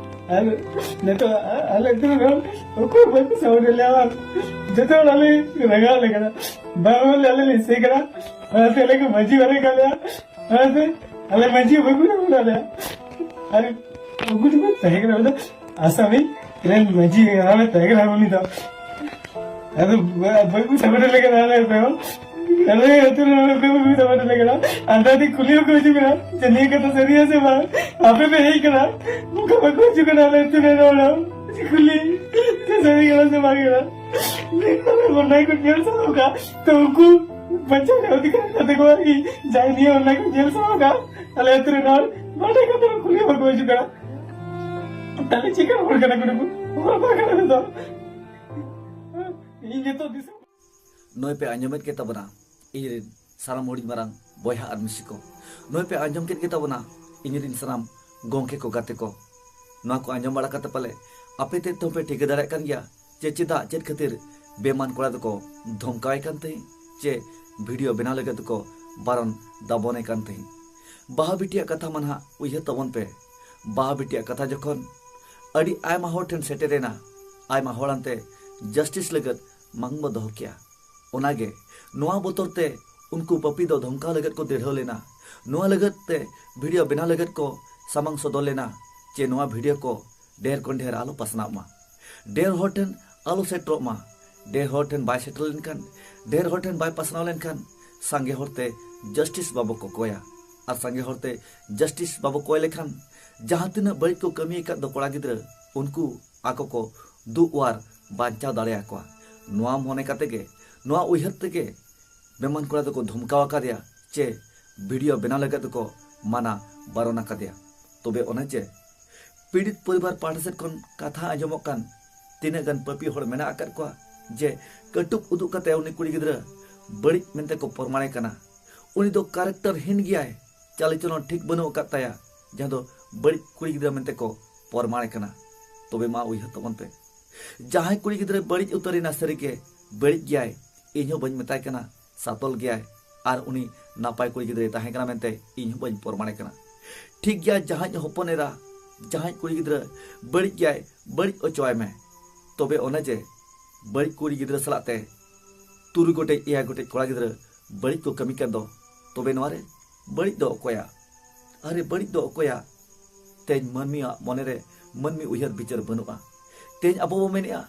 ᱟᱨ ᱱᱤᱛᱚᱜ ᱟᱞᱮ ᱟᱹᱛᱩ ᱨᱮᱱ ᱚᱠᱚᱭ ᱵᱟᱠᱚ ᱥᱟᱯᱳᱨᱴ ᱞᱮᱭᱟ, ᱵᱟᱝ ᱡᱚᱛᱚ ᱦᱚᱲ ᱟᱞᱮ ᱨᱟᱸᱜᱟᱣ ᱞᱮ ᱠᱟᱱᱟ, ᱵᱟᱝ ᱵᱚᱞᱮ ᱟᱞᱮ ᱞᱮ ᱤᱥᱟᱹᱭ ᱠᱟᱱᱟ, ᱚᱱᱟᱛᱮ ᱟᱞᱮ ᱠᱚ ᱢᱟᱹᱡᱷᱤ ᱵᱟᱨᱮ ᱠᱟᱜ ᱞᱮᱭᱟ, ᱚᱱᱟᱛᱮ ᱟᱞᱮ ᱢᱟᱹᱡᱷᱤ ᱵᱟᱹᱵᱩ ᱨᱮ ᱢᱮᱱᱟᱜ ᱞᱮᱭᱟ᱾ ᱟᱨ ᱩᱱᱠᱩ ᱡᱚᱠᱷᱚᱱ ᱛᱟᱦᱮᱸ ᱠᱟᱱᱟ ᱵᱚᱞᱮ ᱟᱥᱟᱢᱤ ᱨᱮᱱ ᱢᱟᱹᱡᱷᱤ ᱦᱟᱲᱟᱢᱮ ᱛᱟᱦᱮᱸ ᱠᱟᱱᱟ ᱩᱱᱤ ᱫᱚ, ᱟᱫᱚ ᱵᱟᱹᱵᱩ ᱥᱟᱯᱳᱨᱴ ᱞᱮ ᱠᱟᱱᱟ ᱟᱞᱮ ᱫᱚ᱾ ᱟᱞᱮ ᱟᱹᱛᱩ ᱨᱮ ᱚᱠᱚᱭ ᱵᱟᱠᱚ ᱢᱮᱛᱟ ᱢᱟᱞᱮ ᱠᱟᱱᱟ᱾ ᱟᱨ ᱫᱟᱫᱤ ᱠᱩᱞᱤ ᱦᱚᱸᱠᱚ ᱦᱤᱡᱩᱜ ᱠᱟᱱᱟ ᱡᱮ ᱱᱤᱭᱟᱹ ᱠᱟᱛᱷᱟ ᱥᱟᱹᱨᱤᱭᱟ ᱥᱮ ᱵᱟᱝ? ᱟᱯᱮ ᱯᱮ ᱦᱮᱡ ᱠᱟᱱᱟ, ᱚᱱᱠᱟ ᱵᱟᱠᱚ ᱦᱤᱡᱩᱜ ᱠᱟᱱᱟ ᱟᱞᱮ ᱟᱹᱛᱩ ᱨᱮᱱ ᱦᱚᱲ ᱦᱚᱸ᱾ ᱠᱩᱞᱤ ᱡᱮ ᱥᱟᱹᱨᱤ ᱠᱟᱱᱟ ᱥᱮ ᱵᱟᱝ ᱠᱟᱱᱟ? ᱱᱤᱭᱟᱹ ᱠᱚᱨᱮ ᱚᱱᱞᱟᱭᱤᱱ ᱠᱚ ᱧᱮᱞ ᱥᱟᱦᱟᱣ ᱠᱟᱜ, ᱛᱚ ᱩᱱᱠᱩ ᱵᱟᱧᱪᱟᱣ ᱨᱮ ᱚᱫᱷᱤᱠᱟᱨ ᱠᱟᱛᱮ ᱠᱚ ᱟᱨᱠᱤ ᱡᱟᱦᱟᱸᱭ ᱱᱤᱭᱟᱹ ᱚᱱᱞᱟᱭᱤᱱ ᱠᱚ ᱧᱮᱞ ᱥᱟᱦᱟᱣ ᱠᱟᱜ, ᱟᱞᱮ ᱟᱹᱛᱩ ᱨᱮᱱ ᱦᱚᱲ ᱵᱟᱰᱟᱭ ᱠᱟᱛᱮ ᱦᱚᱸ ᱠᱩᱞᱤ ᱦᱚᱸ ᱵᱟᱠᱚ ᱦᱤᱡᱩᱜ ᱠᱟᱱᱟ᱾ ᱛᱟᱦᱞᱮ ᱪᱮᱫ ᱠᱟᱱ ᱦᱚᱲ ᱠᱟᱱᱟ ᱠᱚ ᱱᱩᱠᱩ? ᱦᱚᱲ ᱵᱟᱝ ᱠᱟᱱᱟ ᱠᱚ ᱛᱚ᱾ ᱤᱧ ᱱᱤᱛᱚᱜ ᱫᱤᱥᱟᱹ ᱱᱚᱜᱼᱚᱭ ᱯᱮ ᱟᱸᱡᱚᱢᱮᱫ ᱜᱮ ᱛᱟᱵᱚᱱᱟ ᱤᱧᱨᱮᱱ ᱥᱟᱱᱟᱢ ᱦᱩᱰᱤᱧ ᱢᱟᱨᱟᱝ ᱵᱚᱭᱦᱟ ᱟᱨ ᱢᱤᱥᱤ ᱠᱚ, ᱱᱚᱜᱼᱚᱭ ᱯᱮ ᱟᱸᱡᱚᱢ ᱠᱮᱫ ᱜᱮ ᱛᱟᱵᱚᱱᱟ ᱤᱧᱨᱮᱱ ᱥᱟᱱᱟᱢ ᱜᱚᱢᱠᱮ ᱠᱚ, ᱜᱟᱛᱮ ᱠᱚ᱾ ᱱᱚᱣᱟ ᱠᱚ ᱟᱸᱡᱚᱢ ᱵᱟᱲᱟ ᱠᱟᱛᱮ ᱯᱟᱞᱮ ᱟᱯᱮ ᱛᱮᱫ ᱛᱮᱦᱚᱸ ᱯᱮ ᱴᱷᱤᱠᱟᱹ ᱫᱟᱲᱮᱭᱟᱜ ᱠᱟᱱ ᱜᱮᱭᱟ ᱡᱮ ᱪᱮᱫᱟᱜ, ᱪᱮᱫ ᱠᱷᱟᱹᱛᱤᱨ ᱵᱮᱢᱟᱱ ᱠᱚᱲᱟ ᱫᱚᱠᱚ ᱫᱷᱚᱢᱠᱟᱣᱮ ᱠᱟᱱ ᱛᱟᱦᱮᱸᱫ, ᱪᱮ ᱵᱷᱤᱰᱤᱭᱳ ᱵᱮᱱᱟᱣ ᱞᱟᱹᱜᱤᱫ ᱫᱚᱠᱚ ᱵᱟᱨᱚᱱ ᱫᱟᱵᱚᱱᱮ ᱠᱟᱱ ᱛᱟᱦᱮᱸᱫ᱾ ᱵᱟᱦᱟ ᱵᱤᱴᱤᱭᱟᱜ ᱠᱟᱛᱷᱟ ᱢᱟ ᱱᱟᱦᱟᱜ ᱩᱭᱦᱟᱹᱨ ᱛᱟᱵᱚᱱ ᱯᱮ, ᱵᱟᱦᱟ ᱵᱤᱴᱤᱭᱟᱜ ᱠᱟᱛᱷᱟ ᱡᱚᱠᱷᱚᱱ ᱟᱹᱰᱤ ᱟᱭᱢᱟ ᱦᱚᱲ ᱴᱷᱮᱱ ᱥᱮᱴᱮᱨᱮᱱᱟ, ᱟᱭᱢᱟ ᱦᱚᱲ ᱟᱱᱛᱮ ᱡᱟᱥᱴᱤᱥ ᱞᱟᱹᱜᱤᱫ ᱢᱟᱝ ᱵᱚ ᱫᱚᱦᱚ ᱠᱮᱭᱟ᱾ ᱚᱱᱟᱜᱮ ᱱᱚᱣᱟ ᱵᱚᱛᱚᱨ ᱛᱮ ᱩᱱᱠᱩ ᱯᱟᱹᱯᱤ ᱫᱚ ᱫᱷᱚᱢᱠᱟᱣ ᱞᱟᱹᱜᱤᱫ ᱠᱚ ᱫᱤᱲᱦᱟᱹᱣ ᱞᱮᱱᱟ᱾ ᱱᱚᱣᱟ ᱞᱟᱹᱜᱤᱫ ᱛᱮ ᱵᱷᱤᱰᱤᱭᱳ ᱵᱮᱱᱟᱣ ᱞᱟᱹᱜᱤᱫ ᱠᱚ ᱥᱟᱢᱟᱝ ᱥᱚᱫᱚᱨ ᱞᱮᱱᱟ ᱡᱮ ᱱᱚᱣᱟ ᱵᱷᱤᱰᱤᱭᱳ ᱠᱚ ᱰᱷᱮᱨ ᱠᱷᱚᱱ ᱰᱷᱮᱨ ᱟᱞᱚ ᱯᱟᱥᱱᱟᱣ ᱢᱟ᱾ ᱰᱷᱮᱨ ᱦᱚᱲ ᱴᱷᱮᱱ ᱟᱞᱚ ᱥᱮᱴᱮᱨᱚᱜ ᱢᱟ᱾ ᱰᱷᱮᱨ ᱦᱚᱲ ᱴᱷᱮᱱ ᱵᱟᱭ ᱥᱮᱴᱮᱨ ᱞᱮᱱᱠᱷᱟᱱ, ᱰᱷᱮᱨ ᱦᱚᱲ ᱴᱷᱮᱱ ᱵᱟᱭ ᱯᱟᱥᱱᱟᱣ ᱞᱮᱱᱠᱷᱟᱱ ᱥᱟᱸᱜᱮ ᱦᱚᱲᱛᱮ ᱡᱟᱥᱴᱤᱥ ᱵᱟᱵᱚ ᱠᱚᱠᱚᱭᱟ᱾ ᱟᱨ ᱥᱟᱸᱜᱮ ᱦᱚᱲᱛᱮ ᱡᱟᱥᱴᱤᱥ ᱵᱟᱵᱚ ᱠᱚᱭ ᱞᱮᱠᱷᱟᱱ ᱡᱟᱦᱟᱸ ᱛᱤᱱᱟᱹᱜ ᱵᱟᱹᱲᱤᱡ ᱠᱚ ᱠᱟᱹᱢᱤ ᱟᱠᱟᱫ ᱫᱚ ᱠᱚᱲᱟ ᱜᱤᱫᱽᱨᱟᱹ, ᱩᱱᱠᱩ ᱟᱠᱚ ᱠᱚ ᱫᱩᱜ ᱚᱣᱟᱨ ᱵᱟᱧᱪᱟᱣ ᱫᱟᱲᱮᱭᱟᱠᱚᱣᱟ᱾ ᱱᱚᱣᱟ ᱢᱚᱱᱮ ᱠᱟᱛᱮ ᱜᱮ, ᱱᱚᱣᱟ ᱩᱭᱦᱟᱹᱨ ᱛᱮᱜᱮ ᱵᱮᱢᱟᱱ ᱠᱚᱲᱟ ᱫᱚᱠᱚ ᱫᱷᱚᱢᱠᱟᱣ ᱟᱠᱟᱫᱮᱭᱟ ᱪᱮ ᱵᱷᱤᱰᱤᱭᱳ ᱵᱮᱱᱟᱣ ᱞᱟᱹᱜᱤᱫ ᱫᱚᱠᱚ ᱢᱟᱱᱟ ᱵᱟᱨᱚᱱ ᱟᱠᱟᱫᱮᱭᱟ᱾ ᱛᱚᱵᱮ ᱚᱱᱮ ᱡᱮ ᱯᱤᱲᱤᱛ ᱯᱚᱨᱤᱵᱟᱨ ᱯᱟᱦᱴᱟ ᱥᱮᱫ ᱠᱷᱚᱱ ᱠᱟᱛᱷᱟ ᱟᱸᱡᱚᱢᱚᱜ ᱠᱟᱱ, ᱛᱤᱱᱟᱹᱜ ᱜᱟᱱ ᱯᱟᱹᱯᱤ ᱦᱚᱲ ᱢᱮᱱᱟᱜ ᱟᱠᱟᱫ ᱠᱚᱣᱟ ᱡᱮ ᱠᱟᱹᱴᱩᱵ ᱩᱫᱩᱜ ᱠᱟᱛᱮ ᱩᱱᱤ ᱠᱩᱲᱤ ᱜᱤᱫᱽᱨᱟᱹ ᱵᱟᱹᱲᱤᱡ ᱢᱮᱱᱛᱮ ᱠᱚ ᱯᱨᱚᱢᱟᱬᱮ ᱠᱟᱱᱟ᱾ ᱩᱱᱤ ᱫᱚ ᱠᱮᱨᱮᱠᱴᱟᱨ ᱦᱤᱱ ᱜᱮᱭᱟᱭ, ᱪᱟᱞᱤ ᱪᱚᱞᱚᱱ ᱴᱷᱤᱠ ᱵᱟᱹᱱᱩᱜ ᱟᱠᱟᱫ ᱛᱟᱭᱟ, ᱡᱟᱦᱟᱸ ᱫᱚ ᱵᱟᱹᱲᱤᱡ ᱠᱩᱲᱤ ᱜᱤᱫᱽᱨᱟᱹ ᱢᱮᱱᱛᱮ ᱠᱚ ᱯᱨᱚᱢᱟᱬᱮ ᱠᱟᱱᱟ᱾ ᱛᱚᱵᱮ ᱢᱟ ᱩᱭᱦᱟᱹᱨ ᱛᱟᱵᱚᱱ ᱯᱮ, ᱡᱟᱦᱟᱸᱭ ᱠᱩᱲᱤ ᱜᱤᱫᱽᱨᱟᱹ ᱵᱟᱹᱲᱤᱡ ᱩᱛᱟᱹᱨᱮᱱᱟ, ᱥᱟᱹᱨᱤᱜᱮ ᱵᱟᱹᱲᱤᱡ ᱜᱮᱭᱟᱭ, ᱤᱧ ᱦᱚᱸ ᱵᱟᱹᱧ ᱢᱮᱛᱟᱭ ᱠᱟᱱᱟ ᱥᱟᱛᱚᱞ ᱜᱮᱭᱟᱭ, ᱟᱨ ᱩᱱᱤ ᱱᱟᱯᱟᱭ ᱠᱩᱲᱤ ᱜᱤᱫᱽᱨᱟᱹᱭ ᱛᱟᱦᱮᱸ ᱠᱟᱱᱟ ᱢᱮᱱᱛᱮ ᱤᱧ ᱦᱚᱸ ᱵᱟᱹᱧ ᱯᱨᱚᱢᱟᱬᱮ ᱠᱟᱱᱟ᱾ ᱴᱷᱤᱠ ᱜᱮᱭᱟ, ᱡᱟᱦᱟᱸᱭ ᱦᱚᱯᱚᱱ ᱮᱨᱟ, ᱡᱟᱦᱟᱸᱭ ᱠᱩᱲᱤ ᱜᱤᱫᱽᱨᱟᱹ ᱵᱟᱹᱲᱤᱡ ᱜᱮᱭᱟᱭ, ᱵᱟᱹᱲᱤᱡ ᱚᱪᱚᱣᱟᱭ ᱢᱮ᱾ ᱛᱚᱵᱮ ᱚᱱᱮ ᱡᱮ ᱵᱟᱹᱲᱤᱡ ᱠᱩᱲᱤ ᱜᱤᱫᱽᱨᱟᱹ ᱥᱟᱞᱟᱜ ᱛᱮ ᱛᱩᱨᱩᱭ ᱜᱚᱴᱮᱡ, ᱮᱭᱟᱭ ᱜᱚᱴᱮᱡ ᱠᱚᱲᱟ ᱜᱤᱫᱽᱨᱟᱹ ᱵᱟᱹᱲᱤᱡ ᱠᱚ ᱠᱟᱹᱢᱤ ᱠᱟᱱ ᱫᱚ, ᱛᱚᱵᱮ ᱱᱚᱣᱟ ᱨᱮ ᱵᱟᱹᱲᱤᱡ ᱫᱚ ᱚᱠᱚᱭᱟᱜ? ᱟᱨᱮ, ᱵᱟᱹᱲᱤᱡ ᱫᱚ ᱚᱠᱚᱭᱟᱜ? ᱛᱮᱦᱮᱧ ᱢᱟᱹᱱᱢᱤᱭᱟᱜ ᱢᱚᱱᱮᱨᱮ ᱢᱟᱹᱱᱢᱤ ᱩᱭᱦᱟᱹᱨ ᱵᱤᱪᱟᱹᱨ ᱵᱟᱹᱱᱩᱜᱼᱟ᱾ ᱛᱮᱦᱮᱧ ᱟᱵᱚ ᱵᱚ ᱢᱮᱱᱮᱜᱼᱟ,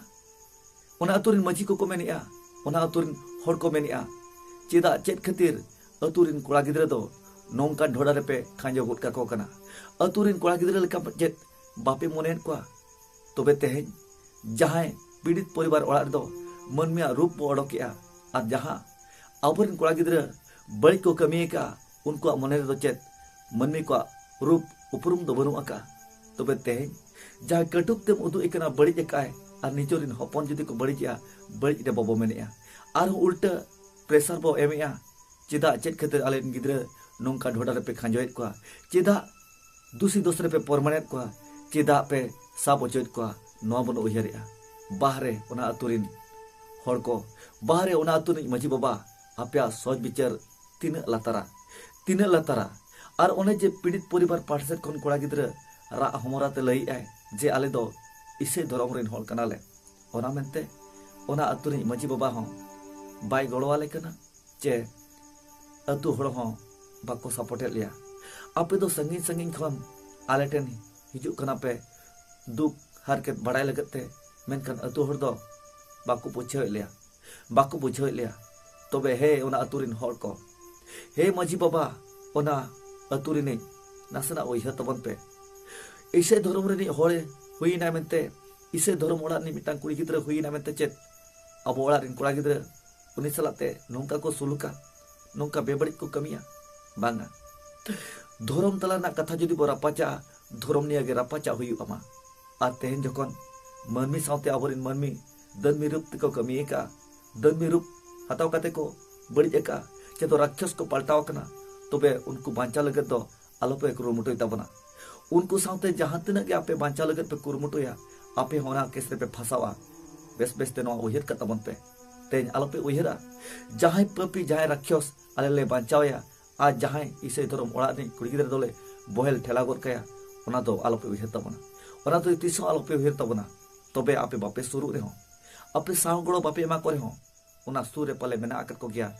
ᱚᱱᱟ ᱟᱹᱛᱩ ᱨᱮᱱ ᱢᱟᱹᱡᱷᱤ ᱠᱚᱠᱚ ᱢᱮᱱᱮᱜᱼᱟ, ᱚᱱᱟ ᱟᱹᱛᱩ ᱨᱮᱱ ᱦᱚᱲ ᱠᱚ ᱢᱮᱱᱮᱜᱼᱟ, ᱪᱮ ᱪᱮᱫᱟᱜ, ᱪᱮᱫ ᱠᱷᱟᱹᱛᱤᱨ ᱟᱹᱛᱩ ᱨᱤᱱ ᱠᱚᱲᱟ ᱜᱤᱫᱽᱨᱟᱹ ᱫᱚ ᱱᱚᱝᱠᱟᱱ ᱰᱷᱚᱰᱟ ᱨᱮᱯᱮ ᱠᱷᱟᱸᱡᱚ ᱜᱚᱫ ᱠᱟᱠᱚ ᱠᱟᱱᱟ? ᱟᱹᱛᱩ ᱨᱤᱱ ᱠᱚᱲᱟ ᱜᱤᱫᱽᱨᱟᱹ ᱞᱮᱠᱟ ᱪᱮᱫ ᱵᱟᱯᱮ ᱢᱚᱱᱮᱭᱮᱫ ᱠᱚᱣᱟ? ᱛᱚᱵᱮ ᱛᱮᱦᱮᱧ ᱡᱟᱦᱟᱸᱭ ᱯᱤᱲᱤᱛ ᱯᱚᱨᱤᱵᱟᱨ ᱚᱲᱟᱜ ᱨᱮᱫᱚ ᱢᱟᱹᱱᱢᱤᱭᱟᱜ ᱨᱩᱯ ᱵᱚ ᱚᱰᱚᱠᱮᱜᱼᱟ, ᱟᱨ ᱡᱟᱦᱟᱸ ᱟᱵᱚᱨᱮᱱ ᱠᱚᱲᱟ ᱜᱤᱫᱽᱨᱟᱹ ᱵᱟᱹᱲᱤᱡ ᱠᱚ ᱠᱟᱹᱢᱤ ᱟᱠᱟᱫᱼᱟ, ᱩᱱᱠᱩᱣᱟᱜ ᱢᱚᱱᱮ ᱨᱮᱫᱚ ᱪᱮᱫ ᱢᱟᱹᱱᱢᱤ ᱠᱚᱣᱟᱜ ᱨᱩᱯ ᱩᱯᱨᱩᱢ ᱫᱚ ᱵᱟᱹᱱᱩᱜ ᱟᱠᱟᱫᱼᱟ? ᱛᱚᱵᱮ ᱛᱮᱦᱮᱧ ᱡᱟᱦᱟᱸᱭ ᱠᱟᱹᱴᱩᱵ ᱛᱮᱢ ᱩᱫᱩᱜ ᱮ ᱠᱟᱱᱟ ᱵᱟᱹᱲᱤᱡ ᱟᱠᱟᱫᱼᱟᱭ, ᱟᱨ ᱱᱤᱡᱮᱨ ᱨᱮᱱ ᱦᱚᱯᱚᱱ ᱡᱩᱫᱤ ᱠᱚ ᱵᱟᱹᱲᱤᱡᱮᱜᱼᱟ, ᱵᱟᱹᱲᱤᱡ ᱨᱮ ᱵᱟᱵᱚ ᱢᱮᱱᱮᱜᱼᱟ, ᱟᱨᱦᱚᱸ ᱩᱞᱴᱟᱹ ᱯᱨᱮᱥᱟᱨ ᱵᱚ ᱮᱢᱮᱜᱼᱟ, ᱪᱮᱫᱟᱜ, ᱪᱮᱫ ᱠᱷᱟᱹᱛᱤᱨ ᱟᱞᱮᱨᱮᱱ ᱜᱤᱫᱽᱨᱟᱹ ᱱᱚᱝᱠᱟ ᱰᱷᱚᱰᱟ ᱨᱮᱯᱮ ᱠᱷᱟᱸᱡᱚᱭᱮᱫ ᱠᱚᱣᱟ? ᱪᱮᱫᱟᱜ ᱫᱩᱥᱤ ᱫᱚᱥ ᱨᱮᱯᱮ ᱯᱚᱨᱢᱟᱱᱮᱫ ᱠᱚᱣᱟ? ᱪᱮᱫᱟᱜ ᱯᱮ ᱥᱟᱵ ᱚᱪᱚᱭᱮᱫ ᱠᱚᱣᱟ? ᱱᱚᱣᱟ ᱵᱚᱱ ᱩᱭᱦᱟᱹᱨᱮᱜᱼᱟ᱾ ᱵᱟᱦᱨᱮ ᱚᱱᱟ ᱟᱹᱛᱩ ᱨᱤᱱ ᱦᱚᱲ ᱠᱚ, ᱵᱟᱦᱨᱮ ᱚᱱᱟ ᱟᱹᱛᱩ ᱨᱤᱱ ᱢᱟᱹᱡᱷᱤ ᱵᱟᱵᱟ, ᱟᱯᱮᱭᱟᱜ ᱥᱚᱪ ᱵᱤᱪᱟᱹᱨ ᱛᱤᱱᱟᱹᱜ ᱞᱟᱛᱟᱨᱟ, ᱛᱤᱱᱟᱹᱜ ᱞᱟᱛᱟᱨᱟ? ᱟᱨ ᱚᱱᱮ ᱡᱮ ᱯᱤᱲᱤᱛ ᱯᱚᱨᱤᱵᱟᱨ ᱯᱟᱦᱴᱟ ᱥᱮᱫ ᱠᱷᱚᱱ ᱠᱚᱲᱟ ᱜᱤᱫᱽᱨᱟᱹ ᱨᱟᱜ ᱦᱚᱢᱚᱨᱟᱛᱮ ᱞᱟᱹᱭᱮᱜᱼᱟᱭ ᱡᱮ ᱟᱞᱮ ᱫᱚ ᱤᱥᱟᱹᱭ ᱫᱷᱚᱨᱚᱢ ᱨᱤᱱ ᱦᱚᱲ ᱠᱟᱱᱟᱞᱮ, ᱚᱱᱟ ᱢᱮᱱᱛᱮ ᱚᱱᱟ ᱟᱹᱛᱩ ᱨᱤᱱ ᱢᱟᱹᱡᱷᱤ ᱵᱟᱵᱟ ᱦᱚᱸ ᱵᱟᱭ ᱜᱚᱲᱚᱣᱟᱞᱮ ᱠᱟᱱᱟ ᱪᱮ ᱟᱹᱛᱩ ᱦᱚᱲ ᱦᱚᱸ ᱵᱟᱠᱚ ᱥᱟᱯᱳᱨᱴᱮᱫ ᱞᱮᱭᱟ᱾ ᱟᱯᱮ ᱫᱚ ᱥᱟᱺᱜᱤᱧ ᱥᱟᱺᱜᱤᱧ ᱠᱷᱚᱱ ᱟᱞᱮ ᱴᱷᱮᱱ ᱦᱤᱡᱩᱜ ᱠᱟᱱᱟ ᱯᱮ ᱫᱩᱠ ᱦᱟᱨᱠᱮᱛ ᱵᱟᱲᱟᱭ ᱞᱟᱹᱜᱤᱫ ᱛᱮ, ᱢᱮᱱᱠᱷᱟᱱ ᱟᱹᱛᱩ ᱦᱚᱲ ᱫᱚ ᱵᱟᱠᱚ ᱵᱩᱡᱷᱟᱹᱣᱮᱫ ᱞᱮᱭᱟ, ᱵᱟᱠᱚ ᱵᱩᱡᱷᱟᱹᱣᱮᱫ ᱞᱮᱭᱟ᱾ ᱛᱚᱵᱮ ᱦᱮ ᱚᱱᱟ ᱟᱹᱛᱩ ᱨᱤᱱ ᱦᱚᱲ ᱠᱚ, ᱦᱮ ᱢᱟᱹᱡᱷᱤ ᱵᱟᱵᱟ, ᱚᱱᱟ ᱟᱹᱛᱩ ᱨᱤᱱᱤᱡ ᱱᱟᱥᱮᱱᱟᱜ ᱩᱭᱦᱟᱹᱨ ᱛᱟᱵᱚᱱ ᱯᱮ᱾ ᱤᱥᱟᱹᱭ ᱫᱷᱚᱨᱚᱢ ᱨᱤᱱᱤᱡ ᱦᱚᱲᱮ ᱦᱩᱭᱮᱱᱟ ᱢᱮᱱᱛᱮ, ᱤᱥᱟᱹᱭ ᱫᱷᱚᱨᱚᱢ ᱚᱲᱟᱜ ᱨᱤᱱᱤᱡ ᱢᱤᱫᱴᱟᱝ ᱠᱩᱲᱤ ᱜᱤᱫᱽᱨᱟᱹ ᱦᱩᱭᱮᱱᱟ ᱢᱮᱱᱛᱮ ᱪᱮᱫ ᱟᱵᱚ ᱚᱲᱟᱜ ᱨᱤᱱ ᱠᱚᱲᱟ ᱜᱤᱫᱽᱨᱟᱹ ᱩᱱᱤ ᱥᱟᱞᱟᱜ ᱛᱮ ᱱᱚᱝᱠᱟ ᱠᱚ ᱥᱩᱞᱩᱠᱟ, ᱱᱚᱝᱠᱟ ᱵᱮᱵᱟᱹᱲᱤᱡ ᱠᱚ ᱠᱟᱹᱢᱤᱭᱟ? ᱵᱟᱝᱟ᱾ ᱫᱷᱚᱨᱚᱢ ᱛᱟᱞᱟ ᱨᱮᱱᱟᱜ ᱠᱟᱛᱷᱟ ᱡᱩᱫᱤ ᱵᱚ ᱨᱟᱯᱟᱪᱟᱜᱼᱟ, ᱫᱷᱚᱨᱚᱢ ᱱᱤᱭᱟᱹ ᱜᱮ ᱨᱟᱯᱟᱪᱟᱜ ᱦᱩᱭᱩᱜ ᱟᱢᱟ᱾ ᱟᱨ ᱛᱮᱦᱮᱧ ᱡᱚᱠᱷᱚᱱ ᱢᱟᱹᱱᱢᱤ ᱥᱟᱶᱛᱮ ᱟᱵᱚᱨᱮᱱ ᱢᱟᱹᱱᱢᱤ ᱫᱟᱹᱱᱢᱤ ᱨᱩᱯ ᱛᱮᱠᱚ ᱠᱟᱹᱢᱤ ᱟᱠᱟᱫᱼᱟ, ᱫᱟᱹᱱᱢᱤ ᱨᱩᱯ ᱦᱟᱛᱟᱣ ᱠᱟᱛᱮ ᱠᱚ ᱵᱟᱹᱲᱤᱡ ᱟᱠᱟᱫᱼᱟ, ᱪᱮ ᱫᱚ ᱨᱟᱠᱷᱭᱚᱥ ᱠᱚ ᱯᱟᱞᱴᱟᱣ ᱟᱠᱟᱱᱟ, ᱛᱚᱵᱮ ᱩᱱᱠᱩ ᱵᱟᱧᱪᱟᱣ ᱞᱟᱹᱜᱤᱫ ᱫᱚ ᱟᱞᱚᱯᱮ ᱠᱩᱨᱩᱢᱩᱴᱩᱭ ᱛᱟᱵᱚᱱᱟ᱾ ᱩᱱᱠᱩ ᱥᱟᱶᱛᱮ ᱡᱟᱦᱟᱸ ᱛᱤᱱᱟᱹᱜ ᱜᱮ ᱟᱯᱮ ᱵᱟᱧᱪᱟᱣ ᱞᱟᱹᱜᱤᱫ ᱯᱮ ᱠᱩᱨᱩᱢᱩᱴᱩᱭᱟ, ᱟᱯᱮ ᱦᱚᱸ ᱚᱱᱟ ᱠᱮᱥ ᱨᱮᱯᱮ ᱯᱷᱟᱸᱥᱟᱣᱟ᱾ ᱵᱮᱥ ᱵᱮᱥ ᱛᱮ ᱱᱚᱣᱟ ᱩᱭᱦᱟᱹᱨ ᱠᱟᱜ ᱛᱟᱵᱚᱱ ᱯᱮ᱾ ᱛᱮᱦᱮᱧ ᱟᱞᱚᱯᱮ ᱩᱭᱦᱟᱹᱨᱟ, ᱡᱟᱦᱟᱸᱭ ᱯᱟᱹᱯᱤ, ᱡᱟᱦᱟᱸᱭ ᱨᱟᱠᱷᱭᱚᱥ ᱟᱞᱮ ᱞᱮ ᱵᱟᱧᱪᱟᱣᱮᱭᱟ, ᱟᱨ ᱡᱟᱦᱟᱸᱭ ᱤᱥᱟᱹᱭ ᱫᱷᱚᱨᱚᱢ ᱚᱲᱟᱜ ᱨᱤᱱᱤᱡ ᱠᱩᱲᱤ ᱜᱤᱫᱽᱨᱟᱹ ᱫᱚᱞᱮ ᱵᱚᱦᱮᱞ ᱴᱷᱮᱞᱟᱣ ᱜᱚᱫ ᱠᱟᱭᱟ, ᱚᱱᱟ ᱫᱚ ᱟᱞᱚᱯᱮ ᱩᱭᱦᱟᱹᱨ ᱛᱟᱵᱚᱱᱟ᱾ ᱚᱱᱟ ᱫᱚ ᱛᱤᱥ ᱦᱚᱸ ᱟᱞᱚᱯᱮ ᱩᱭᱦᱟᱹᱨ ᱛᱟᱵᱚᱱᱟ᱾ ᱛᱚᱵᱮ ᱟᱯᱮ ᱵᱟᱯᱮ ᱥᱩᱨᱩᱜ ᱨᱮᱦᱚᱸ, ᱟᱯᱮ ᱥᱟᱶ ᱜᱚᱲᱚ ᱵᱟᱯᱮ ᱮᱢᱟ ᱠᱚ ᱨᱮᱦᱚᱸ, ᱚᱱᱟ ᱥᱩᱨ ᱨᱮ ᱯᱟᱞᱮ ᱢᱮᱱᱟᱜ ᱟᱠᱟᱫ ᱠᱚᱜᱮᱭᱟ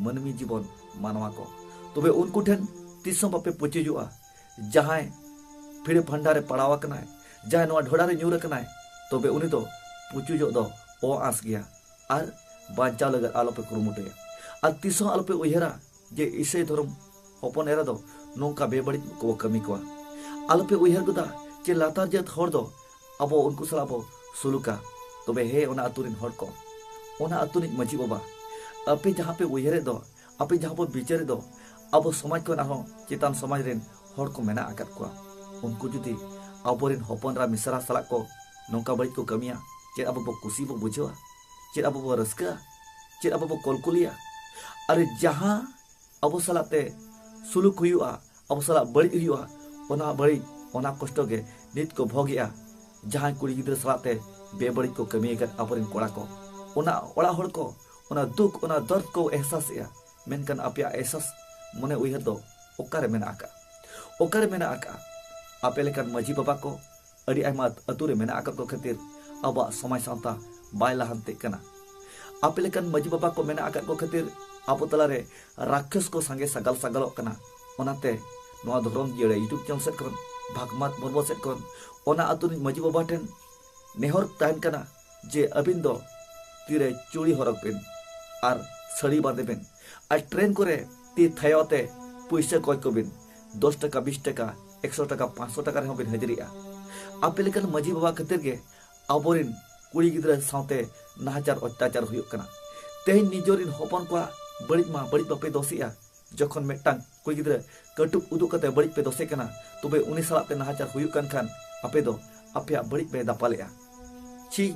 ᱢᱟᱹᱱᱢᱤ ᱡᱤᱵᱚᱱ ᱢᱟᱱᱣᱟ ᱠᱚ᱾ ᱛᱚᱵᱮ ᱩᱱᱠᱩ ᱴᱷᱮᱱ ᱛᱤᱥ ᱦᱚᱸ ᱵᱟᱯᱮ ᱯᱩᱪᱩᱡᱚᱜᱼᱟ᱾ ᱡᱟᱦᱟᱸᱭ ᱯᱷᱤᱲᱟᱹ ᱯᱷᱟᱱᱰᱟ ᱨᱮ ᱯᱟᱲᱟᱣ ᱟᱠᱟᱱᱟᱭ, ᱡᱟᱦᱟᱸᱭ ᱱᱚᱣᱟ ᱰᱷᱚᱰᱟ ᱨᱮ ᱧᱩᱨ ᱟᱠᱟᱱᱟᱭ, ᱛᱚᱵᱮ ᱩᱱᱤ ᱫᱚ ᱯᱩᱪᱩᱡᱚᱜ ᱫᱚ ᱚ ᱟᱸᱥ ᱜᱮᱭᱟ᱾ ᱟᱨ ᱵᱟᱧᱪᱟᱣ ᱞᱟᱹᱜᱤᱫ ᱟᱞᱚᱯᱮ ᱠᱩᱨᱩᱢᱩᱴᱩᱭᱟ᱾ ᱟᱨ ᱛᱤᱥ ᱦᱚᱸ ᱟᱞᱚᱯᱮ ᱩᱭᱦᱟᱹᱨᱟ ᱡᱮ ᱤᱥᱟᱹᱭ ᱫᱷᱚᱨᱚᱢ ᱦᱚᱯᱚᱱ ᱮᱨᱟ ᱫᱚ ᱱᱚᱝᱠᱟ ᱵᱮᱵᱟᱹᱲᱤᱡ ᱠᱚ ᱠᱟᱹᱢᱤ ᱠᱚᱣᱟ᱾ ᱟᱞᱚᱯᱮ ᱩᱭᱦᱟᱹᱨ ᱜᱚᱫᱟ ᱡᱮ ᱞᱟᱛᱟᱨ ᱡᱟᱹᱛ ᱦᱚᱲ ᱫᱚ ᱟᱵᱚ ᱩᱱᱠᱩ ᱥᱟᱞᱟᱜ ᱵᱚ ᱥᱩᱞᱩᱠᱟ᱾ ᱛᱚᱵᱮ ᱦᱮ ᱚᱱᱟ ᱟᱹᱛᱩ ᱨᱤᱱ ᱦᱚᱲ ᱠᱚ, ᱚᱱᱟ ᱟᱹᱛᱩ ᱨᱤᱱ ᱢᱟᱹᱡᱷᱤ ᱵᱟᱵᱟ, ᱟᱯᱮ ᱡᱟᱦᱟᱸ ᱯᱮ ᱩᱭᱦᱟᱹᱨᱮᱫ ᱫᱚ, ᱟᱯᱮ ᱡᱟᱦᱟᱸ ᱯᱮ ᱵᱤᱪᱟᱹᱨᱮᱫ ᱫᱚ, ᱟᱵᱚ ᱥᱚᱢᱟᱡᱽ ᱠᱷᱚᱱ ᱟᱨᱦᱚᱸ ᱪᱮᱛᱟᱱ ᱥᱚᱢᱟᱡᱽ ᱨᱤᱱ ᱦᱚᱲ ᱠᱚ ᱢᱮᱱᱟᱜ ᱟᱠᱟᱫ ᱠᱚᱣᱟ᱾ ᱩᱱᱠᱩ ᱡᱩᱫᱤ ᱟᱵᱚᱨᱤᱱ ᱦᱚᱯᱚᱱ ᱮᱨᱟ ᱢᱤᱥᱨᱟ ᱥᱟᱞᱟᱜ ᱠᱚ ᱱᱚᱝᱠᱟ ᱵᱟᱹᱲᱤᱡ ᱠᱚ ᱠᱟᱹᱢᱤᱭᱟ, ᱪᱮᱫ ᱟᱵᱚ ᱵᱚ ᱠᱩᱥᱤ ᱵᱚ ᱵᱩᱡᱷᱟᱹᱣᱟ? ᱪᱮᱫ ᱟᱵᱚ ᱵᱚ ᱨᱟᱹᱥᱠᱟᱹᱜᱼᱟ? ᱪᱮᱫ ᱟᱵᱚ ᱵᱚ ᱠᱚᱞᱠᱩᱞᱤᱭᱟ? ᱟᱨ ᱡᱟᱦᱟᱸ ᱟᱵᱚ ᱥᱟᱞᱟᱜ ᱛᱮ ᱥᱩᱞᱩᱠ ᱦᱩᱭᱩᱜᱼᱟ, ᱟᱵᱚ ᱥᱟᱞᱟᱜ ᱵᱟᱹᱲᱤᱡ ᱦᱩᱭᱩᱜᱼᱟ, ᱚᱱᱟ ᱵᱟᱹᱲᱤᱡ, ᱚᱱᱟ ᱠᱚᱥᱴᱚ ᱜᱮ ᱱᱤᱛ ᱠᱚ ᱵᱷᱳᱜᱮᱜᱼᱟ᱾ ᱡᱟᱦᱟᱸᱭ ᱠᱩᱲᱤ ᱜᱤᱫᱽᱨᱟᱹ ᱥᱟᱞᱟᱜ ᱛᱮ ᱵᱮᱵᱟᱹᱲᱤᱡ ᱠᱚ ᱠᱟᱹᱢᱤ ᱟᱠᱟᱫ ᱟᱵᱚᱨᱮᱱ ᱠᱚᱲᱟ ᱠᱚ, ᱚᱱᱟ ᱚᱲᱟᱜ ᱦᱚᱲ ᱠᱚ ᱚᱱᱟ ᱫᱩᱠ, ᱚᱱᱟ ᱫᱚᱨᱫ ᱠᱚ ᱮᱦᱥᱟᱥᱮᱜᱼᱟ᱾ ᱢᱮᱱᱠᱷᱟᱱ ᱟᱯᱮᱭᱟᱜ ᱮᱦᱥᱟᱥ, ᱢᱚᱱᱮ ᱩᱭᱦᱟᱹᱨ ᱫᱚ ᱚᱠᱟᱨᱮ ᱢᱮᱱᱟᱜ ᱟᱠᱟᱫᱼᱟ? ᱚᱠᱟᱨᱮ ᱢᱮᱱᱟᱜ ᱟᱠᱟᱫᱼᱟ? ᱟᱯᱮ ᱞᱮᱠᱟᱱ ᱢᱟᱹᱡᱷᱤ ᱵᱟᱵᱟ ᱠᱚ ᱟᱹᱰᱤ ᱟᱭᱢᱟ ᱟᱹᱛᱩ ᱨᱮ ᱢᱮᱱᱟᱜ ᱟᱠᱟᱫ ᱠᱚ ᱠᱷᱟᱹᱛᱤᱨ ᱟᱵᱚᱣᱟᱜ ᱥᱚᱢᱟᱡᱽ ᱥᱟᱶᱛᱟ ᱵᱟᱭ ᱞᱟᱦᱟᱱᱛᱤᱜ ᱠᱟᱱᱟ᱾ ᱟᱯᱮ ᱞᱮᱠᱟᱱ ᱢᱟᱹᱡᱷᱤ ᱵᱟᱵᱟ ᱠᱚ ᱢᱮᱱᱟᱜ ᱟᱠᱟᱫ ᱠᱚ ᱠᱷᱟᱹᱛᱤᱨ ᱟᱵᱚ ᱛᱟᱞᱟᱨᱮ ᱨᱟᱠᱠᱷᱟᱹᱥ ᱠᱚ ᱥᱟᱸᱜᱮ ᱥᱟᱜᱟᱞ ᱥᱟᱜᱟᱞᱚᱜ ᱠᱟᱱᱟ᱾ ᱚᱱᱟᱛᱮ ᱱᱚᱣᱟ ᱫᱷᱚᱨᱚᱢ ᱡᱤᱭᱟᱹᱲᱟ YouTube channel ᱥᱮᱫ ᱠᱷᱚᱱ, ᱵᱷᱟᱜᱽᱢᱟᱛ ᱢᱚᱨᱢᱚ ᱥᱮᱫ ᱠᱷᱚᱱ, ᱚᱱᱟ ᱟᱹᱛᱩ ᱨᱤᱱ ᱢᱟᱹᱡᱷᱤ ᱵᱟᱵᱟ ᱴᱷᱮᱱ ᱱᱮᱦᱚᱨ ᱛᱟᱦᱮᱱ ᱠᱟᱱᱟ ᱡᱮ ᱟᱹᱵᱤᱱ ᱫᱚ ᱛᱤᱨᱮ ᱪᱩᱲᱤ ᱦᱚᱨᱚᱜ ᱵᱤᱱ ᱟᱨ ᱥᱟᱹᱲᱤ ᱵᱟᱸᱫᱮ ᱵᱤᱱ, ᱟᱨ ᱴᱨᱮᱱ ᱠᱚᱨᱮ ᱛᱤ ᱛᱷᱟᱭᱚ ᱛᱮ ᱯᱩᱭᱥᱟᱹ ᱠᱚᱭ ᱠᱚᱵᱤᱱ, ᱫᱚᱥ ᱴᱟᱠᱟ, ᱵᱤᱥ ᱴᱟᱠᱟ, ᱮᱠᱥᱚ ᱴᱟᱠᱟ, ᱯᱟᱸᱪᱥᱚ ᱴᱟᱠᱟ ᱨᱮᱦᱚᱸ ᱵᱤᱱ ᱦᱟᱹᱡᱨᱤᱜᱼᱟ᱾ ᱟᱯᱮ ᱞᱮᱠᱟᱱ ᱢᱟᱹᱡᱷᱤ ᱵᱟᱵᱟ ᱠᱷᱟᱹᱛᱤᱨ ᱜᱮ ᱟᱵᱚᱨᱤᱱ ᱠᱩᱲᱤ ᱜᱤᱫᱽᱨᱟᱹ ᱥᱟᱶᱛᱮ ᱱᱟᱦᱟᱪᱟᱨ ᱚᱛᱛᱟᱪᱟᱨ ᱦᱩᱭᱩᱜ ᱠᱟᱱᱟ᱾ ᱛᱮᱦᱮᱧ ᱱᱤᱡᱮᱨᱤᱱ ᱦᱚᱯᱚᱱ ᱠᱚᱣᱟᱜ ᱵᱟᱹᱲᱤᱡ ᱢᱟ ᱵᱟᱹᱲᱤᱡ ᱵᱟᱯᱮ ᱫᱳᱥᱮᱜᱼᱟ᱾ ᱡᱚᱠᱷᱚᱱ ᱢᱤᱫᱴᱟᱝ ᱠᱩᱲᱤ ᱜᱤᱫᱽᱨᱟᱹ ᱠᱟᱹᱴᱩᱵ ᱩᱫᱩᱜ ᱠᱟᱛᱮ ᱵᱟᱹᱲᱤᱡ ᱯᱮ ᱫᱳᱥᱮ ᱠᱟᱱᱟ, ᱛᱚᱵᱮ ᱩᱱᱤ ᱥᱟᱞᱟᱜ ᱛᱮ ᱱᱟᱦᱟᱪᱟᱨ ᱦᱩᱭᱩᱜ ᱠᱟᱱ ᱠᱷᱟᱱ ᱟᱯᱮ ᱫᱚ ᱟᱯᱮᱭᱟᱜ ᱵᱟᱹᱲᱤᱡ ᱯᱮ ᱫᱟᱯᱟᱞᱮᱜᱼᱟ᱾ ᱪᱷᱤ,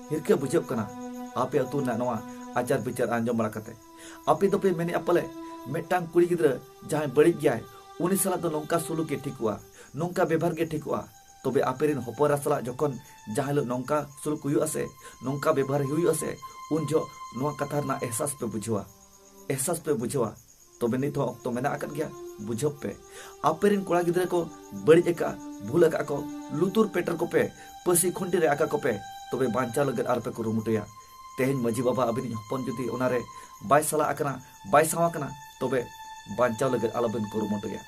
ᱦᱤᱨᱠᱟᱹ ᱵᱩᱡᱷᱟᱹᱜ ᱠᱟᱱᱟ ᱟᱯᱮ ᱟᱹᱛᱩ ᱨᱮᱱᱟᱜ ᱱᱚᱣᱟ ᱟᱪᱟᱨ ᱵᱤᱪᱟᱹᱨ ᱟᱸᱡᱚᱢ ᱵᱟᱲᱟ ᱠᱟᱛᱮ᱾ ᱟᱯᱮ ᱫᱚᱯᱮ ᱢᱮᱱᱮᱜᱼᱟ ᱯᱟᱞᱮ ᱢᱤᱫᱴᱟᱝ ᱠᱩᱲᱤ ᱜᱤᱫᱽᱨᱟᱹ ᱡᱟᱦᱟᱸᱭ ᱵᱟᱹᱲᱤᱡ ᱜᱮᱭᱟᱭ, ᱩᱱᱤ ᱥᱟᱞᱟᱜ ᱫᱚ ᱱᱚᱝᱠᱟ ᱥᱩᱞᱩᱠ ᱜᱮ ᱴᱷᱤᱠᱚᱜᱼᱟ, ᱱᱚᱝᱠᱟ ᱵᱮᱵᱷᱟᱨ ᱜᱮ ᱴᱷᱤᱠᱚᱜᱼᱟ᱾ ᱛᱚᱵᱮ ᱟᱯᱮᱨᱮᱱ ᱦᱚᱯᱚᱱ ᱮᱨᱟ ᱥᱟᱞᱟᱜ ᱡᱚᱠᱷᱚᱱ ᱡᱟᱦᱟᱸ ᱦᱤᱞᱳᱜ ᱱᱚᱝᱠᱟ ᱥᱩᱞᱩᱠ ᱦᱩᱭᱩᱜᱼᱟ ᱥᱮ, ᱱᱚᱝᱠᱟ ᱵᱮᱵᱷᱟᱨ ᱦᱩᱭᱩᱜᱼᱟ ᱥᱮ, ᱩᱱ ᱡᱚᱦᱚᱜ ᱱᱚᱣᱟ ᱠᱟᱛᱷᱟ ᱨᱮᱱᱟᱜ ᱮᱦᱥᱟᱥ ᱯᱮ ᱵᱩᱡᱷᱟᱹᱣᱟ, ᱮᱦᱥᱟᱥ ᱯᱮ ᱵᱩᱡᱷᱟᱹᱣᱟ᱾ ᱛᱚᱵᱮ ᱱᱤᱛ ᱦᱚᱸ ᱚᱠᱛᱚ ᱢᱮᱱᱟᱜ ᱟᱠᱟᱫ ᱜᱮᱭᱟ, ᱵᱩᱡᱷᱟᱹᱣ ᱯᱮ᱾ ᱟᱯᱮᱨᱮᱱ ᱠᱚᱲᱟ ᱜᱤᱫᱽᱨᱟᱹ ᱠᱚ ᱵᱟᱹᱲᱤᱡ ᱟᱠᱟᱫᱼᱟ, ᱵᱷᱩᱞ ᱟᱠᱟᱫᱼᱟ ᱠᱚ, ᱞᱩᱛᱩᱨ ᱯᱮᱴᱮᱨ ᱠᱚᱯᱮ, ᱯᱟᱹᱥᱤ ᱠᱷᱩᱱᱴᱤ ᱨᱮ ᱟᱠᱟ ᱠᱚᱯᱮ, ᱛᱚᱵᱮ ᱵᱟᱧᱪᱟᱣ ᱞᱟᱹᱜᱤᱫ ᱟᱞᱚᱯᱮ ᱠᱩᱨᱩᱢᱩᱴᱩᱭᱟ᱾ ᱛᱮᱦᱮᱧ ᱢᱟᱹᱡᱷᱤ ᱵᱟᱵᱟ ᱟᱹᱵᱤᱱᱤᱡ ᱦᱚᱯᱚᱱ ᱡᱩᱫᱤ ᱚᱱᱟᱨᱮ ᱵᱟᱭ ᱥᱟᱞᱟ ᱟᱠᱟᱱᱟ, ᱵᱟᱭ ᱥᱟᱶ ᱟᱠᱟᱱᱟ, ᱛᱚᱵᱮ ᱵᱟᱧᱪᱟᱣ ᱞᱟᱹᱜᱤᱫ ᱟᱞᱚᱵᱤᱱ ᱠᱩᱨᱩᱢᱩᱴᱩᱭᱟ,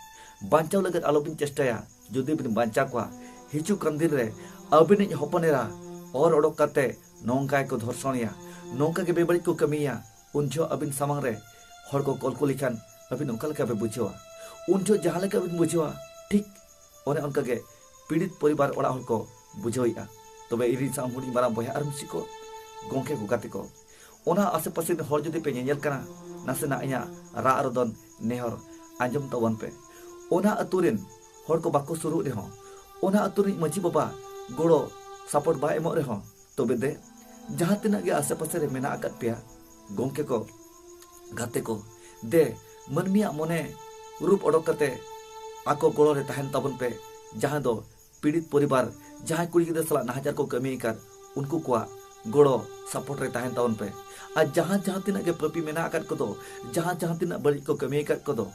ᱵᱟᱧᱪᱟᱣ ᱞᱟᱹᱜᱤᱫ ᱟᱞᱚᱵᱤᱱ ᱪᱮᱥᱴᱟᱭᱟ᱾ ᱡᱩᱫᱤ ᱵᱤᱱ ᱵᱟᱧᱪᱟᱣ ᱠᱚᱣᱟ, ᱦᱤᱡᱩᱜ ᱠᱟᱱ ᱫᱤᱱ ᱨᱮ ᱟᱹᱵᱤᱱᱤᱡ ᱦᱚᱯᱚᱱ ᱮᱨᱟ ᱚᱨ ᱚᱰᱚᱠ ᱠᱟᱛᱮ ᱱᱚᱝᱠᱟ ᱜᱮᱠᱚ ᱫᱷᱚᱨᱥᱚᱱᱮᱭᱟ, ᱱᱚᱝᱠᱟ ᱜᱮ ᱵᱮᱵᱟᱹᱲᱤᱡ ᱠᱚ ᱠᱟᱹᱢᱤᱭᱟ᱾ ᱩᱱ ᱡᱚᱦᱚᱜ ᱟᱹᱵᱤᱱ ᱥᱟᱢᱟᱝ ᱨᱮ ᱦᱚᱲ ᱠᱚ ᱠᱚᱞᱠᱚᱞᱤ ᱠᱷᱟᱱ ᱟᱹᱵᱤᱱ ᱚᱠᱟ ᱞᱮᱠᱟ ᱵᱤᱱ ᱵᱩᱡᱷᱟᱹᱣᱟ? ᱩᱱ ᱡᱚᱦᱚᱜ ᱡᱟᱦᱟᱸ ᱞᱮᱠᱟ ᱵᱤᱱ ᱵᱩᱡᱷᱟᱹᱣᱟ, ᱴᱷᱤᱠ ᱚᱱᱮ ᱚᱱᱠᱟ ᱜᱮ ᱯᱤᱲᱤᱛ ᱯᱚᱨᱤᱵᱟᱨ ᱚᱲᱟᱜ ᱦᱚᱲ ᱠᱚ ᱵᱩᱡᱷᱟᱹᱣᱮᱫᱼᱟ᱾ ᱛᱚᱵᱮ ᱤᱧ ᱨᱤᱱ ᱥᱟᱱᱟᱢ ᱦᱩᱰᱤᱧ ᱢᱟᱨᱟᱝ ᱵᱚᱭᱦᱟ ᱟᱨ ᱢᱤᱥᱤ ᱠᱚ, ᱜᱚᱢᱠᱮ ᱠᱚ, ᱜᱟᱛᱮ ᱠᱚ, ᱚᱱᱟ ᱟᱥᱮ ᱯᱟᱥᱮ ᱨᱮᱱ ᱦᱚᱲ ᱡᱩᱫᱤ ᱯᱮ ᱧᱮᱧᱮᱞ ᱠᱟᱱᱟ, ᱱᱟᱥᱮᱱᱟᱜ ᱤᱧᱟᱹᱜ ᱨᱟᱜ ᱨᱚᱫᱚᱱ ᱱᱮᱦᱚᱨ ᱟᱸᱡᱚᱢ ᱛᱟᱵᱚᱱ ᱯᱮ᱾ ᱚᱱᱟ ᱟᱹᱛᱩ ᱨᱮᱱ ᱦᱚᱲ ᱠᱚ ᱵᱟᱠᱚ ᱥᱩᱨᱩᱜ ᱨᱮᱦᱚᱸ, ᱚᱱᱟ ᱟᱹᱛᱩ ᱨᱤᱱ ᱢᱟᱹᱡᱷᱤ ᱵᱟᱵᱟ ᱜᱚᱲᱚ ᱥᱟᱯᱳᱨᱴ ᱵᱟᱭ ᱮᱢᱚᱜ ᱨᱮᱦᱚᱸ, ᱛᱚᱵᱮ ᱫᱮ ᱡᱟᱦᱟᱸ ᱛᱤᱱᱟᱹᱜ ᱜᱮ ᱟᱥᱮ ᱯᱟᱥᱮ ᱨᱮ ᱢᱮᱱᱟᱜ ᱟᱠᱟᱫ ᱯᱮᱭᱟ ᱜᱚᱢᱠᱮ ᱠᱚ, ᱜᱟᱛᱮ ᱠᱚ, ᱫᱮ ᱢᱟᱹᱱᱢᱤᱭᱟᱜ ᱢᱚᱱᱮ ᱨᱩᱯ ᱚᱰᱚᱠ ᱠᱟᱛᱮ ᱟᱠᱚ ᱜᱚᱲᱚ ᱨᱮ ᱛᱟᱦᱮᱱ ᱛᱟᱵᱚᱱ ᱯᱮ᱾ ᱡᱟᱦᱟᱸ ᱫᱚ ᱯᱤᱲᱤᱛ ᱯᱚᱨᱤᱵᱟᱨ, ᱡᱟᱦᱟᱸᱭ ᱠᱩᱲᱤ ᱜᱤᱫᱽᱨᱟᱹ ᱥᱟᱞᱟᱜ ᱱᱟᱦᱟᱪᱟᱨ ᱠᱚ ᱠᱟᱹᱢᱤ ᱟᱠᱟᱫ, ᱩᱱᱠᱩ ᱠᱚᱣᱟᱜ ᱜᱚᱲᱚ ᱥᱟᱯᱳᱨᱴ ᱨᱮ ᱛᱟᱦᱮᱱ ᱛᱟᱵᱚᱱ ᱯᱮ᱾ ᱟᱨ ᱡᱟᱦᱟᱸ ᱡᱟᱦᱟᱸ ᱛᱤᱱᱟᱹᱜ ᱜᱮ ᱯᱟᱹᱯᱤ ᱢᱮᱱᱟᱜ ᱟᱠᱟᱫ ᱠᱚᱫᱚ, ᱡᱟᱦᱟᱸ ᱡᱟᱦᱟᱸ ᱛᱤᱱᱟᱹᱜ ᱵᱟᱹᱲᱤᱡ ᱠᱚ ᱠᱟᱹᱢᱤ ᱟᱠᱟᱫ ᱠᱚᱫᱚ,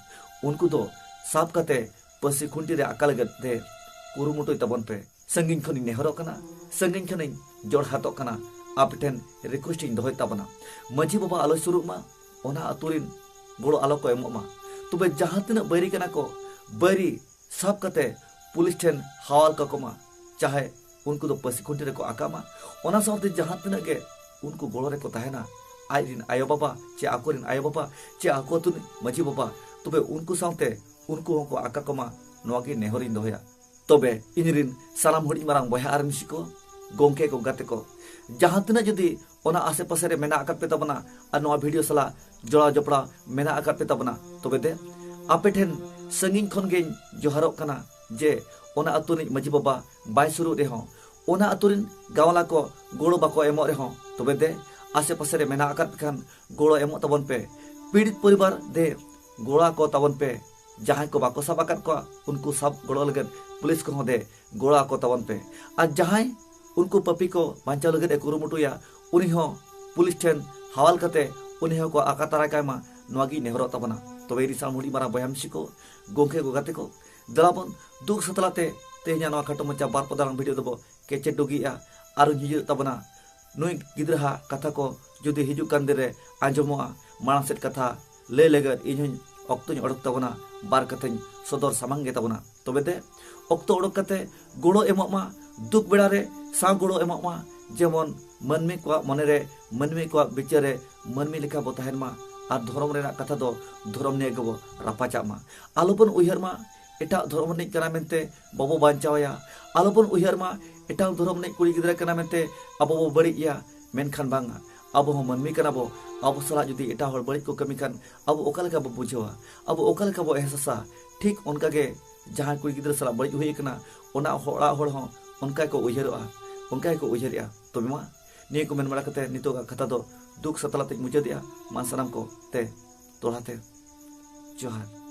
ᱩᱱᱠᱩ ᱫᱚ ᱥᱟᱵ ᱠᱟᱛᱮ ᱯᱟᱹᱥᱤ ᱠᱷᱩᱱᱴᱤ ᱨᱮ ᱟᱠᱟ ᱞᱟᱹᱜᱤᱫ ᱛᱮ ᱠᱩᱨᱩᱢᱩᱴᱩᱭ ᱛᱟᱵᱚᱱ ᱯᱮ᱾ ᱥᱟᱺᱜᱤᱧ ᱠᱷᱚᱱᱤᱧ ᱱᱮᱦᱚᱨᱚᱜ ᱠᱟᱱᱟ, ᱥᱟᱺᱜᱤᱧ ᱠᱷᱚᱱᱤᱧ ᱡᱚᱲᱦᱟᱛᱚᱜ ᱠᱟᱱᱟ, ᱟᱯᱮ ᱴᱷᱮᱱ ᱨᱤᱠᱩᱭᱮᱥᱴ ᱤᱧ ᱫᱚᱦᱚᱭ ᱛᱟᱵᱚᱱᱟ᱾ ᱢᱟᱹᱡᱷᱤ ᱵᱟᱵᱟ ᱟᱞᱚᱭ ᱥᱩᱨᱩᱜ ᱢᱟ, ᱚᱱᱟ ᱟᱹᱛᱩ ᱨᱤᱱ ᱜᱚᱲᱚ ᱟᱞᱚ ᱠᱚ ᱮᱢᱚᱜ ᱢᱟ᱾ ᱛᱚᱵᱮ ᱡᱟᱦᱟᱸ ᱛᱤᱱᱟᱹᱜ ᱵᱟᱹᱭᱨᱤ ᱠᱟᱱᱟ ᱠᱚ, ᱵᱟᱹᱭᱨᱤ ᱥᱟᱵ ᱠᱟᱛᱮ ᱯᱩᱞᱤᱥ ᱴᱷᱮᱱ ᱦᱟᱣᱟᱞ ᱠᱟᱠᱚ ᱢᱟ, ᱪᱟᱦᱮ ᱩᱱᱠᱩ ᱫᱚ ᱯᱟᱹᱥᱤ ᱠᱷᱩᱱᱴᱤ ᱨᱮᱠᱚ ᱟᱠᱟ ᱢᱟ᱾ ᱚᱱᱟ ᱥᱟᱶᱛᱮ ᱡᱟᱦᱟᱸ ᱛᱤᱱᱟᱹᱜ ᱜᱮ ᱩᱱᱠᱩ ᱜᱚᱲᱚ ᱨᱮᱠᱚ ᱛᱟᱦᱮᱱᱟ, ᱟᱡ ᱨᱤᱱ ᱟᱭᱳᱼᱵᱟᱵᱟ ᱪᱮ ᱟᱠᱚ ᱨᱤᱱ ᱟᱭᱳᱼᱵᱟᱵᱟ ᱪᱮ ᱟᱠᱚ ᱟᱹᱛᱩ ᱨᱤᱱ ᱢᱟᱹᱡᱷᱤ ᱵᱟᱵᱟ, ᱛᱚᱵᱮ ᱩᱱᱠᱩ ᱥᱟᱶᱛᱮ ᱩᱱᱠᱩ ᱦᱚᱸᱠᱚ ᱟᱠᱟ ᱠᱚᱢᱟ, ᱱᱚᱣᱟ ᱜᱮ ᱱᱮᱦᱚᱨᱤᱧ ᱫᱚᱦᱚᱭᱟ᱾ ᱛᱚᱵᱮ ᱤᱧ ᱨᱤᱱ ᱥᱟᱱᱟᱢ ᱦᱩᱰᱤᱧ ᱢᱟᱨᱟᱝ ᱵᱚᱭᱦᱟ ᱟᱨ ᱢᱤᱥᱤ ᱠᱚ, ᱜᱚᱢᱠᱮ ᱠᱚ, ᱜᱟᱛᱮ ᱠᱚ, ᱡᱟᱦᱟᱸ ᱛᱤᱱᱟᱹᱜ ᱡᱩᱫᱤ ᱚᱱᱟ ᱟᱥᱮ ᱯᱟᱥᱮ ᱨᱮ ᱢᱮᱱᱟᱜ ᱟᱠᱟᱫ ᱯᱮ ᱛᱟᱵᱚᱱᱟ ᱟᱨ ᱱᱚᱣᱟ ᱵᱷᱤᱰᱤᱭᱳ ᱥᱟᱞᱟᱜ ᱡᱚᱲᱟᱣ ᱡᱚᱯᱲᱟᱣ ᱢᱮᱱᱟᱜ ᱟᱠᱟᱫ ᱯᱮ ᱛᱟᱵᱚᱱᱟ, ᱛᱚᱵᱮ ᱫᱮ ᱟᱯᱮ ᱴᱷᱮᱱ ᱥᱟᱺᱜᱤᱧ ᱠᱷᱚᱱ ᱜᱮᱧ ᱡᱚᱦᱟᱨᱚᱜ ᱠᱟᱱᱟ ᱡᱮ ᱚᱱᱟ ᱟᱹᱛᱩ ᱨᱤᱱᱤᱡ ᱢᱟᱹᱡᱷᱤ ᱵᱟᱵᱟ ᱵᱟᱭ ᱥᱩᱨᱩᱜ ᱨᱮᱦᱚᱸ, ᱚᱱᱟ ᱟᱹᱛᱩ ᱨᱤᱱ ᱜᱟᱶᱞᱟ ᱠᱚ ᱜᱚᱲᱚ ᱵᱟᱠᱚ ᱮᱢᱚᱜ ᱨᱮᱦᱚᱸ, ᱛᱚᱵᱮ ᱫᱮ ᱟᱥᱮ ᱯᱟᱥᱮ ᱨᱮ ᱢᱮᱱᱟᱜ ᱟᱠᱟᱫ ᱯᱮ ᱠᱷᱟᱱ ᱜᱚᱲᱚ ᱮᱢᱚᱜ ᱛᱟᱵᱚᱱ ᱯᱮ᱾ ᱯᱤᱲᱤᱛ ᱯᱚᱨᱤᱵᱟᱨ ᱫᱮ ᱜᱚᱲᱚ ᱟᱠᱚ ᱛᱟᱵᱚᱱ ᱯᱮ᱾ ᱡᱟᱦᱟᱸᱭ ᱠᱚ ᱵᱟᱠᱚ ᱥᱟᱵ ᱟᱠᱟᱫ ᱠᱚᱣᱟ, ᱩᱱᱠᱩ ᱥᱟᱵ ᱜᱚᱲᱚ ᱞᱟᱹᱜᱤᱫ ᱯᱩᱞᱤᱥ ᱠᱚᱦᱚᱸ ᱫᱮ ᱜᱚᱲᱚ ᱟᱠᱚ ᱛᱟᱵᱚᱱ ᱯᱮ᱾ ᱟᱨ ᱡᱟᱦᱟᱸᱭ ᱩᱱᱠᱩ ᱯᱟᱹᱯᱤ ᱠᱚ ᱵᱟᱧᱪᱟᱣ ᱞᱟᱹᱜᱤᱫ ᱮ ᱠᱩᱨᱩᱢᱩᱴᱩᱭᱟ, ᱩᱱᱤ ᱦᱚᱸ ᱯᱩᱞᱤᱥ ᱴᱷᱮᱱ ᱦᱟᱣᱟᱞ ᱠᱟᱛᱮ ᱩᱱᱤ ᱦᱚᱸᱠᱚ ᱟᱠᱟ ᱛᱟᱨᱟ ᱠᱟᱭ ᱢᱟ, ᱱᱚᱣᱟ ᱜᱮᱧ ᱱᱮᱦᱚᱨᱚᱜ ᱛᱟᱵᱚᱱᱟ᱾ ᱛᱚᱵᱮ ᱤᱧ ᱥᱟᱱᱟᱢ ᱦᱩᱰᱤᱧ ᱢᱟᱨᱟᱝ ᱵᱚᱭᱦᱟ ᱢᱤᱥᱤ ᱠᱚ, ᱜᱚᱢᱠᱮ ᱠᱚ, ᱜᱟᱛᱮ ᱠᱚ, ᱫᱮᱞᱟ ᱵᱚᱱ ᱫᱩᱠ ᱥᱟᱛᱞᱟ ᱛᱮ ᱛᱮᱦᱮᱧᱟᱜ ᱱᱚᱣᱟ ᱠᱷᱟᱴᱚ ᱢᱟᱪᱷᱟ ᱵᱟᱨ ᱯᱚᱫᱟᱨᱟᱝ ᱵᱷᱤᱰᱤᱭᱳ ᱫᱚᱵᱚ ᱠᱮᱪᱮᱫ ᱰᱩᱜᱤᱜᱼᱟ᱾ ᱟᱨ ᱦᱤᱡᱩᱜ ᱛᱟᱵᱚᱱᱟ ᱱᱩᱭ ᱜᱤᱫᱽᱨᱟᱹᱦᱟᱜ ᱠᱟᱛᱷᱟ ᱠᱚ ᱡᱩᱫᱤ ᱦᱤᱡᱩᱜ ᱠᱟᱱ ᱫᱤᱱ ᱨᱮ ᱟᱸᱡᱚᱢᱚᱜᱼᱟ, ᱢᱟᱲᱟᱝ ᱥᱮᱫ ᱠᱟᱛᱷᱟ ᱞᱟᱹᱭ ᱞᱟᱹᱜᱤᱫ ᱤᱧ ᱦᱚᱸᱧ ᱚᱠᱛᱚᱧ ᱚᱰᱚᱠ ᱛᱟᱵᱚᱱᱟ, ᱵᱟᱨ ᱠᱟᱛᱷᱟᱧ ᱥᱚᱫᱚᱨ ᱥᱟᱢᱟᱝ ᱜᱮ ᱛᱟᱵᱚᱱᱟ᱾ ᱛᱚᱵᱮ ᱛᱮ ᱚᱠᱛᱚ ᱚᱰᱚᱠ ᱠᱟᱛᱮ ᱜᱚᱲᱚ ᱮᱢᱚᱜ ᱢᱟ, ᱫᱩᱠ ᱵᱮᱲᱟ ᱨᱮ ᱥᱟᱶ ᱜᱚᱲᱚ ᱮᱢᱚᱜ ᱢᱟ, ᱡᱮᱢᱚᱱ ᱢᱟᱹᱱᱢᱤ ᱠᱚᱣᱟᱜ ᱢᱚᱱᱮ ᱨᱮ, ᱢᱟᱹᱱᱢᱤ ᱠᱚᱣᱟᱜ ᱵᱤᱪᱟᱹᱨ ᱨᱮ ᱢᱟᱹᱱᱢᱤ ᱞᱮᱠᱟ ᱵᱚ ᱛᱟᱦᱮᱱ ᱢᱟ ᱟᱨ ᱫᱷᱚᱨᱚᱢ ᱨᱮᱱᱟᱜ ᱠᱟᱛᱷᱟ ᱫᱚ ᱫᱷᱚᱨᱚᱢ ᱱᱤᱭᱮ ᱜᱮᱵᱚ ᱨᱟᱯᱟᱪᱟᱜ ᱢᱟ᱾ ᱟᱞᱚᱵᱚᱱ ᱩᱭᱦᱟᱹᱨ ᱢᱟ ᱮᱴᱟᱜ ᱫᱷᱚᱨᱚᱢ ᱨᱤᱱᱤᱡ ᱠᱟᱱᱟ ᱢᱮᱱᱛᱮ ᱵᱟᱵᱚ ᱵᱟᱧᱪᱟᱣᱮᱭᱟ, ᱟᱞᱚᱵᱚᱱ ᱩᱭᱦᱟᱹᱨ ᱢᱟ ᱮᱴᱟᱜ ᱫᱷᱚᱨᱚᱢ ᱨᱤᱱᱤᱡ ᱠᱩᱲᱤ ᱜᱤᱫᱽᱨᱟᱹ ᱠᱟᱱᱟ ᱢᱮᱱᱛᱮ ᱟᱵᱚ ᱵᱚ ᱵᱟᱹᱲᱤᱡ ᱮᱭᱟ᱾ ᱢᱮᱱᱠᱷᱟᱱ ᱵᱟᱝᱟ, ᱟᱵᱚ ᱦᱚᱸ ᱢᱟᱹᱱᱢᱤ ᱠᱟᱱᱟ ᱵᱚ᱾ ᱟᱵᱚ ᱥᱟᱞᱟᱜ ᱡᱩᱫᱤ ᱮᱴᱟᱜ ᱦᱚᱲ ᱵᱟᱹᱲᱤᱡ ᱠᱚ ᱠᱟᱹᱢᱤ ᱠᱷᱟᱱ ᱟᱵᱚ ᱚᱠᱟ ᱞᱮᱠᱟ ᱵᱚ ᱵᱩᱡᱷᱟᱹᱣᱟ, ᱟᱵᱚ ᱚᱠᱟ ᱞᱮᱠᱟ ᱵᱚ ᱮᱦᱥᱟᱥᱟ, ᱴᱷᱤᱠ ᱚᱱᱠᱟ ᱜᱮ ᱡᱟᱦᱟᱸᱭ ᱠᱩᱲᱤ ᱜᱤᱫᱽᱨᱟᱹ ᱥᱟᱞᱟᱜ ᱵᱟᱹᱲᱤᱡ ᱦᱩᱭ ᱟᱠᱟᱱᱟ, ᱚᱱᱟ ᱦᱚ-, ᱚᱲᱟᱜ ᱦᱚᱲ ᱦᱚᱸ ᱚᱱᱠᱟ ᱜᱮᱠᱚ ᱩᱭᱦᱟᱹᱨᱚᱜᱼᱟ, ᱚᱱᱠᱟ ᱜᱮᱠᱚ ᱩᱭᱦᱟᱹᱨᱮᱜᱼᱟ᱾ ᱛᱚᱵᱮ ᱢᱟ, ᱱᱤᱭᱟᱹ ᱠᱚ ᱢᱮᱱ ᱵᱟᱲᱟ ᱠᱟᱛᱮ ᱱᱤᱛᱚᱜᱟᱜ ᱠᱟᱛᱷᱟ ᱫᱚ ᱫᱩᱠ ᱥᱟᱛᱞᱟ ᱛᱮᱧ ᱢᱩᱪᱟᱹᱫᱮᱜᱼᱟ᱾ ᱢᱟ ᱥᱟᱱᱟᱢ ᱠᱚ ᱛᱮ ᱫᱚᱦᱲᱟ ᱛᱮ ᱡᱚᱦᱟᱨ᱾